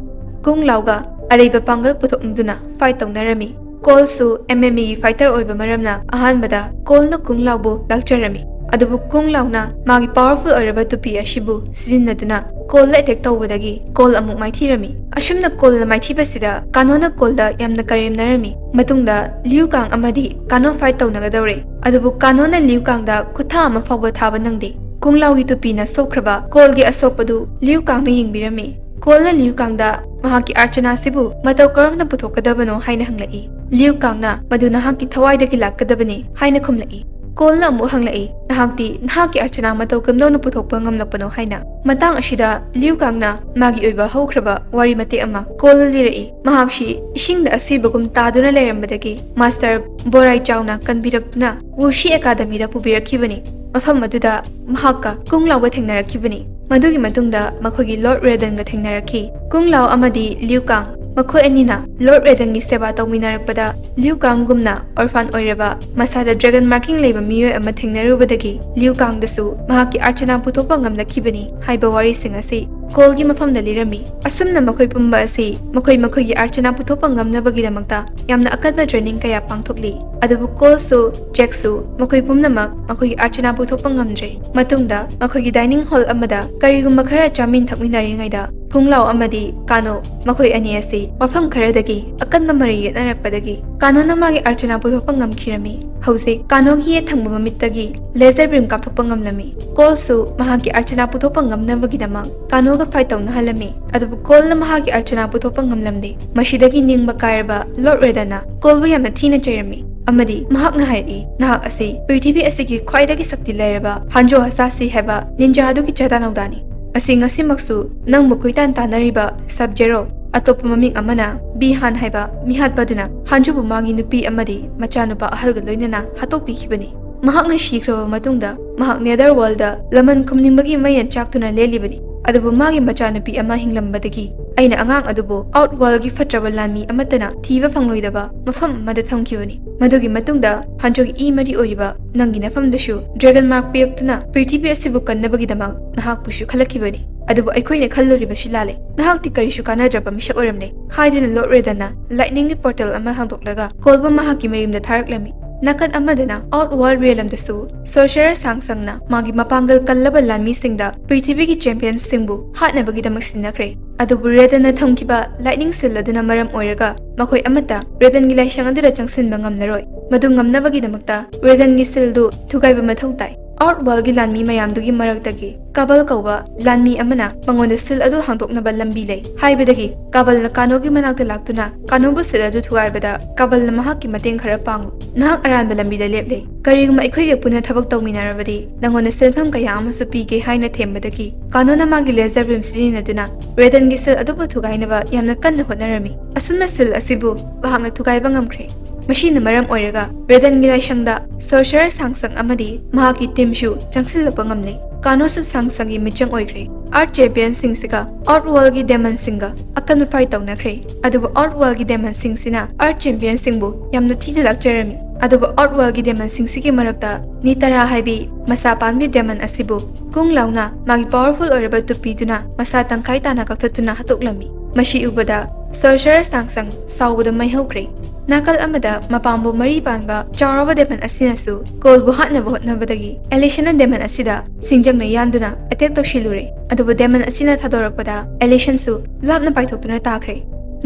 ꯀꯨꯡ ꯂꯥꯎꯒ ꯑꯔꯩꯕ ꯄꯥꯡꯒꯜ ꯄꯨꯊꯣꯛꯅꯗꯨꯅ ꯐꯥꯏꯠ ꯇꯧꯅꯔꯝꯃꯤ꯫ ꯀꯣꯜꯁꯨ ꯑꯦꯝ ꯑꯦꯝ ꯑꯦꯒꯤ ꯐꯥꯏꯇꯔ ꯑꯣꯏꯕ ꯃꯔꯝꯅ ꯑꯍꯥꯟꯕꯗ ꯀꯣꯜꯅ ꯀꯨꯡ ꯂꯥꯎꯕꯨ ꯂꯥꯛꯆꯔꯝꯃꯤ꯫ ꯑꯗꯨꯕꯨ ꯀꯨꯡ ꯂꯥꯎꯅ ꯃꯥꯒꯤ ꯄꯥꯋꯔꯐꯨꯜ ꯑꯣꯏꯔꯕ ꯇꯨꯄꯤ ꯑꯁꯤꯕꯨ ꯁꯤꯖꯤꯟꯅꯗꯨꯅ ꯀꯣꯜꯗ ꯑꯦꯇꯦꯛ ꯇꯧꯕꯗꯒꯤ ꯀꯣꯜ ꯑꯃꯨꯛ ꯃꯥꯏꯊꯤꯔꯝꯃꯤ꯫ ꯑꯁꯨꯝꯅ ꯀꯣꯜꯅ ꯃꯥꯏꯊꯤꯕꯁꯤꯗ ꯀꯥꯅꯣꯅ ꯀꯣꯜꯗ ꯌꯥꯝꯅ ꯀꯔꯦꯝꯅꯔꯝꯃꯤ꯫ ꯃꯇꯨꯡꯗ ꯂꯤꯌꯨ ꯀꯥꯡ ꯑꯃꯗꯤ ꯀꯥꯅꯣ ꯐꯥꯏꯠ ꯇꯧꯅꯒꯗꯧꯔꯦ꯫ ꯑꯗꯨꯕꯨ ꯀꯥꯅꯣꯅ ꯂꯤꯌꯨ ꯀꯥꯡꯗ ꯈꯨꯠꯊꯥ ꯑꯃ ꯐꯥꯎꯕ ꯊꯥꯕ ꯅꯪꯗꯦ꯫ ꯀꯨꯡ ꯂꯥꯎꯒꯤ ꯇꯨꯄꯤꯅ ꯁꯣꯛꯈ꯭ꯔꯕ ꯀꯣꯜꯒꯤ ꯑꯁꯣꯛꯄꯗꯨ ꯂꯤꯌꯨ ꯀꯥꯡꯅ ꯌꯦꯡꯕꯤꯔꯝꯃꯤ꯫ ꯀꯣꯜꯅ ꯂꯤꯌꯨ ꯀꯥꯡꯗ ꯃꯍꯥꯛꯀꯤ ꯑꯔꯆꯅꯥꯁꯤꯕꯨ ꯃꯇꯧ ꯀꯔꯝꯅ ꯄꯨꯊꯣꯛꯀꯗꯕꯅꯣ ꯍꯥꯏꯅ ꯍꯪꯂꯛꯏ꯫ ꯂꯤꯌꯨ ꯀꯥꯡꯅ ꯃꯗꯨ ꯅꯍꯥꯛꯀꯤ ꯊꯋꯥꯏꯗꯒꯤ ꯂꯥꯛꯀꯗꯕꯅꯤ ꯍꯥꯏꯅ ꯈꯨꯝꯂꯛꯏ꯫ ꯀꯣꯜꯅ ꯑꯃꯨꯛ ꯍꯪꯂꯛꯏ, "ꯅꯍꯥꯛꯇꯤ ꯅꯍꯥꯛꯀꯤ ꯑꯔꯆꯅꯥ ꯃꯇꯧ ꯀꯝꯗꯧꯅ ꯄꯨꯊꯣꯛꯄ ꯉꯝꯂꯛꯄꯅꯣ?" ꯍꯥꯏꯅ꯫ ꯃꯇꯥꯡ ꯑꯁꯤꯗ ꯂꯤꯌꯨ ꯀꯥꯡꯅ ꯃꯥꯒꯤ ꯑꯣꯏꯕ ꯍꯧꯈ꯭ꯔꯕ ꯋꯥꯔꯤ ꯃꯇꯦꯛ ꯑꯃ ꯀꯣꯜꯅ ꯂꯤꯔꯛꯏ꯫ ꯃꯍꯥꯛꯁꯤ ꯏꯁꯤꯡꯗ ꯑꯁꯤꯕꯒꯨꯝ ꯇꯥꯗꯨꯅ ꯂꯩꯔꯝꯕꯗꯒꯤ ꯃꯥꯁꯇꯔ ꯕꯣꯔꯥꯏ ꯆꯥꯎꯅ ꯀꯟꯕꯤꯔꯛꯇꯨꯅ ꯋꯨꯁꯤ ꯑꯦꯀꯥꯗꯃꯤꯗ ꯄꯨꯕꯤꯔꯛꯈꯤꯕꯅꯤ꯫ ꯃꯐꯝ ꯑꯗꯨꯗ ꯃꯍꯥꯛꯀ ꯀꯨꯡ ꯂꯥꯎꯒ ꯊꯦꯡꯅꯔꯛꯈꯤꯕꯅꯤ꯫ ꯃꯗꯨꯒꯤ ꯃꯇꯨꯡꯗ ꯃꯈꯣꯏꯒꯤ ꯂꯣꯔꯗ ꯔꯦꯗꯟꯒ ꯊꯦꯡꯅꯔꯛꯈꯤ꯫ ꯀꯨꯡ ꯂꯥꯎ ꯑꯃꯗꯤ ꯂꯤꯌꯨ ꯀꯥꯡ ꯃꯈꯣꯏ ꯑꯅꯤꯅ ꯂꯣꯔꯗ ꯔꯦꯗꯟꯒꯤ ꯁꯦꯕꯥ ꯇꯧꯃꯤꯟꯅꯔꯛꯄꯗ ꯂꯤꯌꯨ ꯀꯥꯡꯒꯨꯝꯅ ꯑꯣꯔꯐꯥꯟ ꯑꯣꯏꯔꯕ ꯃꯁꯥꯗ ꯗ꯭ꯔꯦꯒꯟ ꯃꯥꯔꯀꯤꯡ ꯂꯩꯕ ꯃꯤꯑꯣꯏ ꯑꯃ ꯊꯦꯡꯅꯔꯨꯕꯗꯒꯤ ꯂꯤꯌꯨ ꯀꯥꯡꯗꯁꯨ ꯃꯍꯥꯛꯀꯤ ꯑꯔꯆꯅꯥ ꯄꯨꯊꯣꯛꯄ ꯉꯝꯂꯛꯈꯤꯕꯅꯤ ꯍꯥꯏꯕ ꯋꯥꯔꯤꯁꯤꯡ ꯑꯁꯤ ꯀꯣꯜꯒꯤ ꯃꯐꯝꯗ ꯂꯤꯔꯝꯃꯤ꯫ ꯑꯁꯨꯝꯅ ꯃꯈꯣꯏ ꯄꯨꯝꯕ ꯑꯁꯤ ꯃꯈꯣꯏ ꯃꯈꯣꯏꯒꯤ ꯑꯔꯆꯅꯥ ꯄꯨꯊꯣꯛꯄ ꯉꯝꯅꯕꯒꯤꯗꯃꯛꯇ ꯌꯥꯝꯅ ꯑꯀꯟꯕ ꯇ꯭ꯔꯦꯅꯤꯡ ꯀꯌꯥ ꯄꯥꯡꯊꯣꯛꯂꯤ꯫ ꯑꯗꯨꯕꯨ ꯀꯣꯜꯁꯨ ꯖꯦꯛꯁꯨ ꯃꯈꯣꯏ ꯄꯨꯝꯅꯃꯛ ꯃꯈꯣꯏꯒꯤ ꯑꯔꯆꯅꯥ ꯄꯨꯊꯣꯛꯄ ꯉꯝꯗ꯭ꯔꯦ꯫ ꯃꯇꯨꯡꯗ ꯃꯈꯣꯏꯒꯤ ꯗꯥꯏꯅꯤꯡ ꯍꯣꯜ ꯑꯃꯗ ꯀꯔꯤꯒꯨꯝꯕ ꯈꯔ ꯆꯥꯃꯤꯟ ꯊꯛꯃꯤꯟꯅꯔꯤꯉꯩꯗ ꯈꯨꯡꯂꯥꯎ ꯑꯃꯗꯤ ꯀꯥꯅꯣ ꯃꯈꯣꯏ ꯑꯅꯤ ꯑꯁꯤ ꯃꯐꯝ ꯈꯔꯗꯒꯤ ꯑꯀꯟꯕ ꯃꯔꯩ ꯌꯦꯠꯅꯔꯛꯄꯗꯒꯤ ꯀꯥꯅꯣꯅ ꯃꯥꯒꯤ ꯑꯔꯆꯅꯥ ꯄꯨꯊꯣꯛꯄ ꯉꯝꯈꯤꯔꯝꯃꯤ꯫ ꯍꯧꯖꯤꯛ ꯀꯥꯅꯣꯒꯤ ꯌꯦꯠ ꯊꯪꯕ ꯃꯃꯤꯠꯇꯒꯤ ꯂꯦꯖꯔ ꯕꯤꯝ ꯀꯥꯞꯊꯣꯛꯄ ꯉꯝꯂꯝꯃꯤ꯫ ꯀꯣꯜꯁꯨ ꯃꯍꯥꯛꯀꯤ ꯑꯔꯆꯅꯥ ꯄꯨꯊꯣꯛꯄ ꯉꯝꯅꯕꯒꯤꯗꯃꯛ ꯀꯥꯅꯣꯒ ꯐꯥꯏꯠ ꯇꯧꯅꯍꯜꯂꯝꯃꯤ꯫ ꯑꯗꯨꯕꯨ ꯀꯣꯜꯅ ꯃꯍꯥꯛꯀꯤ ꯑꯔꯆꯅꯥ ꯄꯨꯊꯣꯛꯄ ꯉꯝꯂꯝꯗꯦ꯫ ꯃꯁꯤꯗꯒꯤ ꯅꯤꯡꯕ ꯀꯥꯏꯔꯕ ꯂꯣꯔꯗ ꯔꯦꯗꯟꯅ ꯀꯣꯜꯕꯨ ꯌꯥꯝꯅ ꯊꯤꯅ ꯆꯩꯔꯝꯃꯤ ꯑꯃꯗꯤ ꯃꯍꯥꯛꯅ ꯍꯥꯏꯔꯛꯏ, "ꯅꯍꯥꯛ ꯑꯁꯤ ꯄ꯭ꯔꯤꯊꯤꯕꯤ ꯑꯁꯤꯒꯤ ꯈ꯭ꯋꯥꯏꯗꯒꯤ ꯁꯛꯇꯤ ꯂꯩꯔꯕ ꯍꯥꯟꯖꯣ ꯍꯁꯥꯁꯤ ꯍꯥꯏꯕ ꯅꯤꯟꯖꯥ ꯑꯗꯨꯒꯤ ꯆꯥꯗꯥ ꯅꯧꯗꯥꯅꯤ꯫ ꯑꯁꯤ ꯉꯁꯤꯃꯛꯁꯨ ꯅꯪꯕꯨ ꯀꯣꯏꯇꯥꯟ ꯇꯥꯟꯅꯔꯤꯕ ꯁꯕ ꯖꯦꯔꯣ, ꯑꯇꯣꯞꯄ ꯃꯃꯤꯡ ꯑꯃꯅ ꯕꯤꯍꯥꯟ ꯍꯥꯏꯕ ꯃꯤꯍꯥꯠꯄ ꯑꯗꯨꯅ ꯍꯥꯟꯖꯨꯕꯨ ꯃꯥꯒꯤ ꯅꯨꯄꯤ ꯑꯃꯗꯤ ꯃꯆꯥꯅꯨꯄꯥ ꯑꯍꯜꯒ ꯂꯣꯏꯅꯅ ꯍꯥꯠꯇꯣꯛꯄꯤꯈꯤꯕꯅꯤ꯫ ꯃꯍꯥꯛꯅ ꯁꯤꯈ꯭ꯔꯕ ꯃꯇꯨꯡꯗ ꯃꯍꯥꯛ ꯅꯦꯗꯔ ꯋꯥꯔꯜꯗ ꯂꯃꯟ ꯈꯨꯝꯅꯤꯡꯕꯒꯤ ꯃꯩꯅ ꯆꯥꯛꯇꯨꯅ ꯂꯦꯜꯂꯤꯕꯅꯤ꯫ ꯑꯗꯨꯕꯨ ꯃꯥꯒꯤ ꯃꯆꯥꯅꯨꯄꯤ ꯑꯃ ꯍꯤꯡꯂꯝꯕꯗꯒꯤ ꯑꯩꯅ ꯑꯉꯥꯡ ꯑꯗꯨꯕꯨ ꯑꯥꯎꯠ ꯋꯥꯔꯜꯒꯤ ꯐꯠꯇ꯭ꯔꯕ ꯂꯥꯟꯃꯤ ꯑꯃꯠꯇꯅ ꯊꯤꯕ ꯐꯪꯂꯣꯏꯗꯕ ꯃꯐꯝ ꯑꯃꯗ ꯊꯝꯈꯤꯕꯅꯤ꯫ ꯃꯗꯨꯒꯤ ꯃꯇꯨꯡꯗ ꯍꯥꯟꯖꯣꯒꯤ ꯏ ꯃꯔꯤ ꯑꯣꯏꯔꯤꯕ ꯅꯪꯒꯤ ꯅꯐꯝꯗꯁꯨ ꯗ꯭ꯔꯦꯒꯟ ꯃꯥꯔꯛ ꯄꯤꯔꯛꯇꯨꯅ ꯄ꯭ꯔꯤꯊꯤꯕꯤ ꯑꯁꯤꯕꯨ ꯀꯟꯅꯕꯒꯤꯗꯃꯛ ꯅꯍꯥꯛꯄꯨꯁꯨ ꯈꯜꯂꯛꯈꯤꯕꯅꯤ꯫ ꯑꯗꯨꯕꯨ ꯑꯩꯈꯣꯏꯅ ꯈꯜꯂꯨꯔꯤꯕꯁꯤ ꯂꯥꯜꯂꯦ꯫ ꯅꯍꯥꯛꯇꯤ ꯀꯔꯤꯁꯨ ꯀꯥꯟꯅꯗ꯭ꯔꯕ ꯃꯤꯁꯛ ꯑꯣꯏꯔꯝꯂꯦ" ꯍꯥꯏꯗꯨꯅ ꯂꯣꯔꯗ ꯔꯦꯗꯟꯅ ꯂꯥꯏꯠꯅꯤꯡꯒꯤ ꯄꯣꯔꯇꯦꯜ ꯑꯃ ꯍꯥꯡꯗꯣꯛꯂꯒ ꯀꯣꯜꯕꯨ ꯃꯍꯥꯛꯀꯤ ꯃꯌꯨꯝꯗ ꯊꯥꯔꯛꯂꯝꯃꯤ꯫ ꯅꯥꯀꯟ ꯑꯃꯗꯅ ꯑꯥꯎꯠ ꯋꯥꯔꯜꯗ ꯔꯤꯌꯦꯂꯝꯗꯁꯨ ꯁꯣꯔꯁꯔꯔ ꯁꯥꯡ ꯁꯪꯅ ꯃꯥꯒꯤ ꯃꯄꯥꯡꯒꯜ ꯀꯜꯂꯕ ꯂꯥꯟꯃꯤꯁꯤꯡꯗ ꯄ꯭ꯔꯤꯊꯤꯕꯤꯒꯤ ꯆꯦꯝꯄꯤꯌꯟꯁꯤꯡꯕꯨ ꯍꯥꯠꯅꯕꯒꯤꯗꯃꯛ ꯁꯤꯟꯅꯈ꯭ꯔꯦ꯫ ꯑꯗꯨꯕꯨ ꯔꯦꯗꯟꯅ ꯊꯝꯈꯤꯕ ꯂꯥꯏꯠꯅꯤꯡ ꯁꯤꯜ ꯑꯗꯨꯅ ꯃꯔꯝ ꯑꯣꯏꯔꯒ ꯃꯈꯣꯏ ꯑꯃꯠꯇ ꯔꯦꯗꯟꯒꯤ ꯂꯥꯏꯁꯪ ꯑꯗꯨꯗ ꯆꯪꯁꯤꯟꯕ ꯉꯝꯂꯔꯣꯏ꯫ ꯃꯗꯨ ꯉꯝꯅꯕꯒꯤꯗꯃꯛꯇ ꯔꯦꯗꯟꯒꯤ ꯁꯤꯜꯗꯨ ꯊꯨꯒꯥꯏꯕ ꯃꯊꯧ ꯇꯥꯏ꯫ Outworldꯒꯤ ꯂꯥꯟꯃꯤ ꯃꯌꯥꯝꯗꯨꯒꯤ ꯃꯔꯛꯇꯒꯤ ꯀꯕꯜ ꯀꯧꯕ ꯂꯥꯟꯃꯤ ꯑꯃꯅ ꯃꯉꯣꯟꯗ seal ꯑꯗꯨ ꯍꯥꯡꯗꯣꯛꯅꯕ ꯂꯝꯕꯤ ꯂꯩ ꯍꯥꯏꯕꯗꯒꯤ ꯀꯕꯜꯅ ꯀꯥꯅꯣꯒꯤ ꯃꯅꯥꯛꯇ ꯂꯥꯛꯇꯨꯅ ꯀꯥꯅꯣꯕꯨ seal ꯑꯗꯨ ꯊꯨꯒꯥꯏꯕꯗ ꯀꯕꯜꯅ ꯃꯍꯥꯛꯀꯤ ꯃꯇꯦꯡ ꯈꯔ ꯄꯥꯡꯉꯨ꯫ ꯅꯍꯥꯛ ꯑꯔꯥꯟꯕ ꯂꯝꯕꯤꯗ ꯂꯦꯞꯂꯦ꯫ ꯀꯔꯤꯒꯨꯝꯕ ꯑꯩꯈꯣꯏꯒ ꯄꯨꯟꯅ ꯊꯕꯛ ꯇꯧꯃꯤꯟꯅꯔꯕꯗꯤ ꯅꯉꯣꯟꯗ ꯁꯦꯟꯐꯝ ꯀꯌꯥ ꯑꯃꯁꯨ ꯄꯤꯒꯦ ꯍꯥꯏꯅ ꯊꯦꯝꯕꯗꯒꯤ ꯀꯥꯅꯣꯅ ꯃꯥꯒꯤ laser beam ꯁꯤꯖꯤꯟꯅꯗꯨꯅ ꯔꯦꯗꯟꯒꯤ seal ꯑꯗꯨꯕꯨ ꯊꯨꯒꯥꯏꯅꯕ ꯌꯥꯝꯅ ꯀꯟꯅ ꯍꯣꯠꯅꯔꯝꯃꯤ꯫ ꯑꯁꯨꯝꯅ seal ꯑꯁꯤꯕꯨ ꯃꯍꯥꯛꯅ ꯊꯨꯒꯥꯏꯕ ꯉꯝꯈ꯭ꯔꯦ꯫ ꯃꯁꯤꯅ ꯃꯔꯝ ꯑꯣꯏꯔꯒ ꯔꯦꯗꯟꯒꯤ ꯂꯥꯏꯁꯪꯗ Sorcerer ꯁꯥꯡꯁꯪ ꯑꯃꯗꯤ ꯃꯍꯥꯛꯀꯤ teamꯁꯨ ꯆꯪꯁꯤꯜꯂꯛꯄ ꯉꯝꯂꯦ꯫ ꯀꯥꯅꯣꯁꯨ ꯁꯥꯡꯁꯪꯒꯤ ꯃꯤꯆꯪ ꯑꯣꯏꯈ꯭ꯔꯦ꯫ Earth Championꯁꯤꯡꯁꯤꯒ Outworldꯒꯤ demonꯁꯤꯡꯒ ꯑꯀꯟꯕ fight ꯇꯧꯅꯈ꯭ꯔꯦ꯫ ꯑꯗꯨꯕꯨ Outworldꯒꯤ demonꯁꯤꯡꯁꯤꯅ Earth Championꯁꯤꯡꯕꯨ ꯌꯥꯝꯅ ꯊꯤꯅ ꯂꯥꯛꯆꯔꯝꯃꯤ꯫ ꯑꯗꯨꯕꯨ Outworldꯒꯤ demonꯁꯤꯡꯁꯤꯒꯤ ꯃꯔꯛꯇ Nitara ꯍꯥꯏꯕꯤ ꯃꯁꯥ ꯄꯥꯟꯕꯤ demon ꯑꯁꯤꯕꯨ ꯀꯨꯡ ꯂꯥꯎꯅ ꯃꯥꯒꯤ powerful ꯑꯣꯏꯔꯕ ꯇꯨꯞꯄꯤꯗꯨꯅ ꯃꯁꯥ ꯇꯪꯈꯥꯏ ꯇꯥꯅ ꯀꯛꯊꯠꯇꯨꯅ ꯍꯥꯠꯇꯣꯛꯂꯝꯃꯤ꯫ ꯃꯁꯤ ꯎꯕꯗ Sorcerer ꯁꯥꯡꯁꯪ ꯁꯥꯎꯕꯗ ꯃꯩ ꯍꯧꯈ꯭ꯔꯦ꯫ ꯅꯥꯀꯜ ꯑꯃꯗ ꯃꯄꯥꯝꯕꯣꯝ ꯃꯔꯤ ꯄꯥꯟꯕ ꯆꯥꯎꯔꯕ demon ꯑꯁꯤꯅꯁꯨ ꯀꯣꯜꯕꯨ ꯍꯥꯠꯅꯕ ꯍꯣꯠꯅꯕꯗꯒꯤ ꯑꯦꯂꯤꯁꯟꯅ demon ꯑꯁꯤꯗ ꯁꯤꯡꯖꯪꯅ ꯌꯥꯟꯗꯨꯅ attack ꯇꯧꯁꯤꯜꯂꯨꯔꯦ꯫ ꯑꯗꯨꯕꯨ demon ꯑꯁꯤꯅ ꯊꯥꯗꯣꯔꯛꯄꯗ ꯑꯦꯂꯤꯁꯟꯁꯨ ꯂꯥꯞꯅ ꯄꯥꯏꯊꯣꯛꯇꯨꯅ ꯇꯥꯈ꯭ꯔꯦ꯫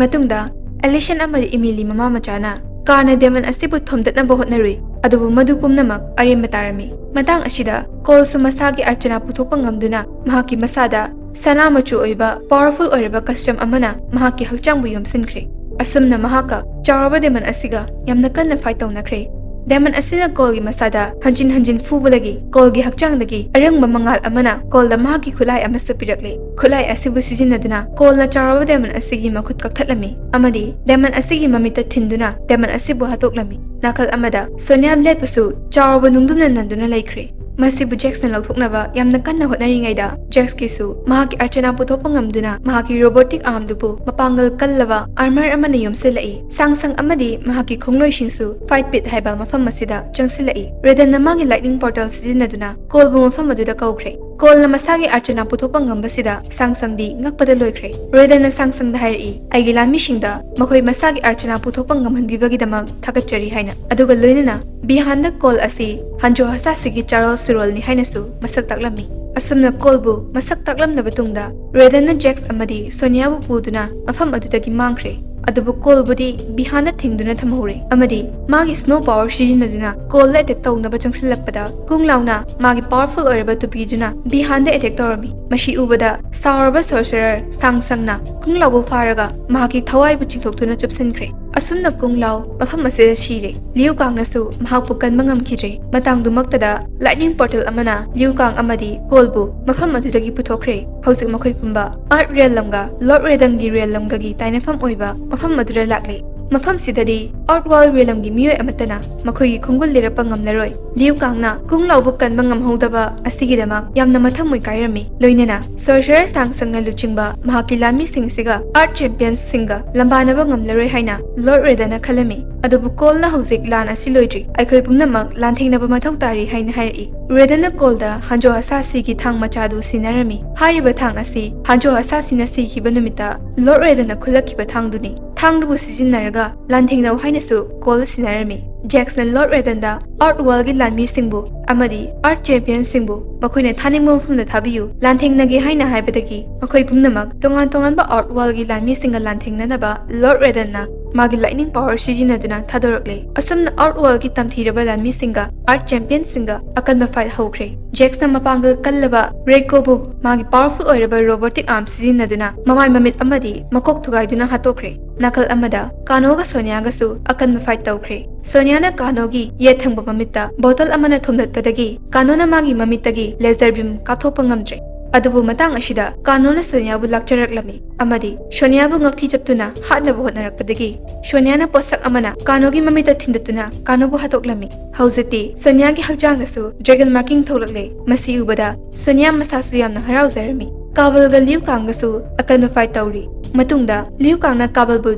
ꯃꯇꯨꯡꯗ ꯑꯦꯂꯤꯁꯟ ꯑꯃꯗꯤ ꯏꯃꯤꯂꯤ ꯃꯃꯥ ꯃꯆꯥꯅ ꯀꯥꯔꯅ demon ꯑꯁꯤꯕꯨ ꯊꯣꯝꯗꯠꯅꯕ ꯍꯣꯠꯅꯔꯨꯏ, ꯑꯗꯨꯕꯨ ꯃꯗꯨ ꯄꯨꯝꯅꯃꯛ ꯑꯔꯦꯝꯕ ꯇꯥꯔꯝꯃꯤ꯫ ꯃꯇꯥꯡ ꯑꯁꯤꯗ ꯀꯣꯜꯁꯨ ꯃꯁꯥꯒꯤ ꯑꯔꯆꯅꯥ ꯄꯨꯊꯣꯛꯄ ꯉꯝꯗꯨꯅ ꯃꯍꯥꯛꯀꯤ ꯃꯁꯥꯗ ꯁꯅꯥ ꯃꯆꯨ ꯑꯣꯏꯕ powerful ꯑꯣꯏꯔꯕ custom ꯑꯃꯅ ꯃꯍꯥꯛꯀꯤ ꯍꯛꯆꯥꯡꯕꯨ ꯌꯣꯝꯁꯤꯟꯈ꯭ꯔꯦ꯫ ꯑꯁꯨꯝꯅ ꯃꯍꯥꯛꯀ ꯆꯥꯎꯔꯕ demon ꯑꯁꯤꯒ ꯌꯥꯝꯅ ꯀꯟꯅ fight ꯇꯧꯅꯈ꯭ꯔꯦ꯫ Demon ꯑꯁꯤꯅ ꯀꯣꯜꯒꯤ ꯃꯁꯥꯗ ꯍꯟꯖꯤꯟ ꯍꯟꯖꯤꯟ ꯐꯨꯕꯗꯒꯤ ꯀꯣꯜꯒꯤ ꯍꯛꯆꯥꯡꯗꯒꯤ ꯑꯔꯪꯕ ꯃꯉꯥꯜ ꯑꯃꯅ ꯀꯣꯜꯗ ꯃꯍꯥꯛꯀꯤ ꯈꯨꯠꯂꯥꯏ ꯑꯃꯁꯨ ꯄꯤꯔꯛꯂꯦ꯫ ꯈꯨꯠꯂꯥꯏ ꯑꯁꯤꯕꯨ ꯁꯤꯖꯤꯟꯅꯗꯨꯅ ꯀꯣꯜꯅ ꯆꯥꯎꯔꯕ demon ꯑꯁꯤꯒꯤ ꯃꯈꯨꯠ ꯀꯛꯊꯠꯂꯝꯃꯤ ꯑꯃꯗꯤ demon ꯑꯁꯤꯒꯤ ꯃꯃꯤꯠꯇ ꯊꯤꯟꯗꯨꯅ demon ꯑꯁꯤꯕꯨ ꯍꯥꯠꯇꯣꯛꯂꯝꯃꯤ꯫ ꯅꯥꯀꯜ ꯑꯃꯗ ꯁꯣꯅꯤꯌꯥ ꯕ꯭ꯂꯦꯗꯄꯨꯁꯨ ꯆꯥꯎꯔꯕ ꯅꯨꯡꯗꯨꯝꯅ ꯅꯟꯗꯨꯅ ꯂꯩꯈ꯭ꯔꯦ꯫ ꯃꯁꯤꯕꯨ ꯖꯦꯛꯁꯅ ꯂꯧꯊꯣꯛꯅꯕ ꯌꯥꯝꯅ ꯀꯟꯅ ꯍꯣꯠꯅꯔꯤꯉꯩꯗ, ꯖꯦꯛꯁꯀꯤꯁꯨ ꯃꯍꯥꯛꯀꯤ ꯑꯔꯆꯅꯥ ꯄꯨꯊꯣꯛꯄ ꯉꯝꯗꯨꯅ ꯃꯍꯥꯛꯀꯤ robotic armꯗꯨꯕꯨ ꯃꯄꯥꯡꯒꯜ ꯀꯜꯂꯕ armor ꯑꯃꯅ ꯌꯣꯝꯁꯤꯜꯂꯛꯏ꯫ ꯁꯥꯡꯁꯪ ꯑꯃꯗꯤ ꯃꯍꯥꯛꯀꯤ ꯈꯣꯡꯂꯣꯏꯁꯤꯡꯁꯨ fight pit ꯍꯥꯏꯕ ꯃꯐꯝ ꯑꯁꯤꯗ ꯆꯪꯁꯤꯜꯂꯛꯏ꯫ ꯔꯦꯗꯟꯅ ꯃꯥꯒꯤ lightning portal ꯁꯤꯖꯤꯟꯅꯗꯨꯅ ꯀꯣꯜꯕꯨ ꯃꯐꯝ ꯑꯗꯨꯗ ꯀꯧꯈ꯭ꯔꯦ꯫ ꯀꯣꯜꯅ ꯃꯁꯥꯒꯤ ꯑꯔꯆꯅꯥ ꯄꯨꯊꯣꯛꯄ ꯉꯝꯕꯁꯤꯗ ꯁꯥꯡꯁꯪꯗꯤ ꯉꯛꯄꯗ ꯂꯣꯏꯈ꯭ꯔꯦ꯫ ꯔꯦꯗꯟꯅ ꯁꯥꯡꯁꯪꯗ ꯍꯥꯏꯔꯛꯏ, "ꯑꯩꯒꯤ ꯂꯥꯟꯃꯤꯁꯤꯡꯗ ꯃꯈꯣꯏ ꯃꯁꯥꯒꯤ ꯑꯔꯆꯅꯥ ꯄꯨꯊꯣꯛꯄ ꯉꯝꯍꯟꯕꯤꯕꯒꯤꯗꯃꯛ ꯊꯥꯒꯠꯆꯔꯤ" ꯍꯥꯏꯅ꯫ ꯑꯗꯨꯒ ꯂꯣꯏꯅꯅ ꯕꯤꯍꯥꯟꯗ ꯀꯣꯜ ꯑꯁꯤ ꯍꯥꯟꯖꯣ ꯍꯁꯥꯁꯤꯒꯤ ꯆꯥꯔꯣꯜ ꯁꯨꯔꯣꯜꯅꯤ ꯍꯥꯏꯅꯁꯨ ꯃꯁꯛ ꯇꯥꯛꯂꯝꯃꯤ꯫ ꯑꯁꯨꯝꯅ ꯀꯣꯜꯕꯨ ꯃꯁꯛ ꯇꯥꯛꯂꯝꯂꯕ ꯇꯨꯡꯗ, ꯔꯦꯗꯟꯅ ꯖꯦꯛꯁ ꯑꯃꯗꯤ ꯁꯣꯅꯤꯌꯥꯕꯨ ꯄꯨꯗꯨꯅ ꯃꯐꯝ ꯑꯗꯨꯗꯒꯤ ꯃꯥꯡꯈ꯭ꯔꯦ꯫ ꯑꯗꯨꯕꯨ ꯀꯣꯜꯕꯨꯗꯤ ꯕꯤꯍꯥꯟꯅ ꯊꯤꯡꯗꯨꯅ ꯊꯝꯍꯧꯔꯦ ꯑꯃꯗꯤ ꯃꯥꯒꯤ snow power ꯁꯤꯖꯤꯟꯅꯗꯨꯅ ꯀꯣꯜꯗ attack ꯇꯧꯅꯕ ꯆꯪꯁꯤꯜꯂꯛꯄꯗ ꯀꯨꯡ ꯂꯥꯎꯅ ꯃꯥꯒꯤ powerful ꯑꯣꯏꯔꯕ ꯇꯨꯄꯤꯗꯨꯅ ꯕꯤꯍꯥꯟꯗ attack ꯇꯧꯔꯝꯃꯤ꯫ ꯃꯁꯤ ꯎꯕꯗ ꯁꯥꯎꯔꯕ sorcerer ꯁꯥꯡ ꯁꯪꯅ ꯀꯨꯡ ꯂꯥꯎꯕꯨ ꯐꯥꯔꯒ ꯃꯍꯥꯛꯀꯤ ꯊꯋꯥꯏꯕꯨ ꯆꯤꯡꯊꯣꯛꯇꯨꯅ ꯆꯨꯞꯁꯤꯟꯈ꯭ꯔꯦ꯫ ꯑꯁꯨꯝꯅ ꯀꯨꯡ ꯂꯥꯎ ꯃꯐꯝ ꯑꯁꯤꯗ ꯁꯤꯔꯦ꯫ ꯂꯤꯌꯨ ꯀꯥꯡꯅꯁꯨ ꯃꯍꯥꯛꯄꯨ ꯀꯟꯕ ꯉꯝꯈꯤꯗ꯭ꯔꯦ꯫ ꯃꯇꯥꯡꯗꯨꯃꯛꯇꯗ lightning portal ꯑꯃꯅ ꯂꯤꯌꯨ ꯀꯥꯡ ꯑꯃꯗꯤ ꯀꯣꯜꯕꯨ ꯃꯐꯝ ꯑꯗꯨꯗꯒꯤ ꯄꯨꯊꯣꯛꯈ꯭ꯔꯦ꯫ ꯍꯧꯖꯤꯛ ꯃꯈꯣꯏ ꯄꯨꯝꯕ Earth realm ꯒ Lord Raiden ꯒꯤ realm ꯒꯒꯤ ꯇꯥꯏꯅꯐꯝ ꯑꯣꯏꯕ ꯃꯐꯝ ꯑꯗꯨꯗ ꯂꯥꯛꯂꯦ꯫ ꯃꯐꯝꯁꯤꯗꯗꯤ Earth World realm ꯒꯤ ꯃꯤꯑꯣꯏ ꯑꯃꯠꯇꯅ ꯃꯈꯣꯏꯒꯤ ꯈꯣꯡꯒꯨꯜ ꯂꯤꯔꯛꯄ ꯉꯝꯂꯔꯣꯏ꯫ ꯂꯤꯌꯨ ꯀꯥꯡꯅ ꯀꯨꯡ ꯂꯥꯎꯕꯨ ꯀꯟꯕ ꯉꯝꯍꯧꯗꯕ ꯑꯁꯤꯒꯤꯗꯃꯛ ꯌꯥꯝꯅ ꯃꯊꯃꯣꯏ ꯀꯥꯏꯔꯝꯃꯤ꯫ ꯂꯣꯏꯅꯅ sorcerer ꯁꯥꯡ ꯁꯪꯅ ꯂꯨꯆꯤꯡꯕ ꯃꯍꯥꯛꯀꯤ ꯂꯥꯟꯃꯤꯁꯤꯡꯁꯤꯒ Earth champions ꯁꯤꯡꯒ ꯂꯝꯕꯥꯅꯕ ꯉꯝꯂꯔꯣꯏ ꯍꯥꯏꯅ Lord Raiden ꯅ ꯈꯜꯂꯝꯃꯤ꯫ ꯑꯗꯨꯕꯨ ꯀꯣꯜꯅ ꯍꯧꯖꯤꯛ ꯂꯥꯟ ꯑꯁꯤ ꯂꯣꯏꯗ꯭ꯔꯤ, ꯑꯩꯈꯣꯏ ꯄꯨꯝꯅꯃꯛ ꯂꯥꯟꯊꯦꯡꯅꯕ ꯃꯊꯧ ꯇꯥꯔꯤ ꯍꯥꯏꯅ ꯍꯥꯏꯔꯛꯏ꯫ ꯔꯦꯗꯟꯅ ꯀꯣꯜꯗ ꯍꯥꯟꯖꯣ ꯍꯁꯥꯁꯤꯒꯤ ꯊꯥꯡ ꯃꯆꯥꯗꯨ ꯁꯤꯟꯅꯔꯝꯃꯤ꯫ ꯍꯥꯏꯔꯤꯕ ꯊꯥꯡ ꯑꯁꯤ ꯍꯥꯟꯖꯣ ꯍꯁꯥꯁꯤꯅ ꯁꯤꯈꯤꯕ ꯅꯨꯃꯤꯠꯇ Lord Raiden ꯅ ꯈꯨꯜꯂꯛꯈꯤꯕ ꯊꯥꯡꯗꯨꯅꯤ꯫ ꯊꯥꯡꯗꯨꯕꯨ ꯁꯤꯖꯤꯟꯅꯔꯒ ꯂꯥꯟꯊꯦꯡꯅꯧ ꯍꯥꯏꯅꯁꯨ ꯀꯣꯜꯗ ꯁꯤꯟꯅꯔꯝꯃꯤ꯫ ꯖꯦꯛꯁꯅ Lord Raiden ꯗ Earth World ꯒꯤ ꯂꯥꯟꯃꯤꯁꯤꯡꯕꯨ ꯑꯃꯗꯤ Earth champions ꯁꯤꯡꯕꯨ ꯃꯈꯣꯏꯅ ꯊꯥꯅꯤꯡꯕ ꯃꯐꯝꯗ ꯊꯥꯕꯤꯌꯨ, ꯂꯥꯟꯊꯦꯡꯅꯒꯦ ꯍꯥꯏꯅ ꯍꯥꯏꯕꯗꯒꯤ ꯃꯈꯣꯏ ꯄꯨꯝꯅꯃꯛ ꯇꯣꯉꯥꯟ ꯇꯣꯉꯥꯟꯕ Earth World ꯒꯤ ꯂꯥꯟꯃꯤꯁꯤꯡꯒ ꯂꯥꯟꯊꯦꯡꯅꯅꯕ Lord Raiden ꯅ ꯃꯥꯒꯤ lightning power ꯁꯤꯖꯤꯟꯅꯗꯨꯅ ꯊꯥꯗꯣꯔꯛꯂꯦ꯫ ꯑꯁꯨꯝꯅ Earth World ꯒꯤ ꯇꯝꯊꯤꯔꯕ ꯂꯥꯟꯃꯤꯁꯤꯡꯒ Earth champions ꯁꯤꯡꯒ ꯑꯀꯟꯕ fight ꯍꯧꯈ꯭ꯔꯦ꯫ ꯖꯦꯛꯁꯅ ꯃꯄꯥꯡꯒꯜ ꯀꯜꯂꯕ ꯔꯦꯀꯣꯕꯨ ꯃꯥꯒꯤ powerful ꯑꯣꯏꯔꯕ robotic arm ꯁꯤꯖꯤꯟꯅꯗꯨꯅ ꯃꯃꯥꯏ ꯃꯃꯤꯠ ꯑꯃꯗꯤ ꯃꯀꯣꯛ ꯊꯨꯒꯥꯏꯗꯨꯅ ꯍꯥꯠꯇꯣꯛꯈ꯭ꯔꯦ꯫ ꯅꯥꯀꯜ ꯑꯃꯗ ꯀꯥꯅꯣꯒ ꯁꯣꯅꯤꯌꯥꯒꯁꯨ ꯑꯀꯟꯕ fight ꯇꯧꯈ꯭ꯔꯦ꯫ ꯁꯣꯅꯤꯌꯥꯅ ꯀꯥꯅꯣꯒꯤ ꯌꯦꯠ ꯊꯪꯕ ꯃꯃꯤꯠꯇ bottle ꯑꯃꯅ ꯊꯣꯝꯂꯠꯄꯗꯒꯤ ꯀꯥꯅꯣꯅ ꯃꯥꯒꯤ ꯃꯃꯤꯠꯇꯒꯤ laser beam ꯀꯥꯞꯊꯣꯛꯄ ꯉꯝꯗ꯭ꯔꯦ꯫ ꯑꯗꯨꯕꯨ ꯃꯇꯥꯡ ꯑꯁꯤꯗ ꯀꯥꯅꯣꯅ ꯁꯣꯅꯤꯌꯥꯕꯨ ꯂꯥꯛꯆꯔꯛꯂꯝꯃꯤ ꯑꯃꯗꯤ ꯁꯣꯅꯤꯌꯥꯕꯨ ꯉꯛꯊꯤ ꯆꯞꯇꯨꯅ ꯍꯥꯠꯅꯕ ꯍꯣꯠꯅꯔꯛꯄꯗꯒꯤ ꯁꯣꯅꯤꯌꯥꯅ ꯄꯣꯠꯁꯛ ꯑꯃꯅ ꯀꯥꯅꯣꯒꯤ ꯃꯃꯤꯠꯇ ꯊꯤꯟꯗꯠꯇꯨꯅ ꯀꯥꯅꯣꯕꯨ ꯍꯥꯠꯇꯣꯛꯂꯝꯃꯤ꯫ ꯍꯧꯖꯤꯛꯇꯤ ꯁꯣꯅꯤꯌꯥꯒꯤ ꯍꯛꯆꯥꯡꯗꯁꯨ dragon marking ꯊꯣꯛꯂꯛꯂꯦ꯫ ꯃꯁꯤ ꯎꯕꯗ ꯁꯣꯅꯤꯌꯥ ꯃꯁꯥꯁꯨ ꯌꯥꯝꯅ ꯍꯔꯥꯎꯖꯔꯝꯃꯤ꯫ ꯀꯥꯕꯜꯒ ꯂꯤꯌꯨ ꯀꯥꯡꯒꯁꯨ ꯑꯀꯟꯕ fight ꯇꯧꯔꯤ꯫ ꯃꯇꯨꯡꯗ ꯂꯤꯌꯨ ꯀꯥꯡꯅ ꯀꯥꯕꯜꯕꯨ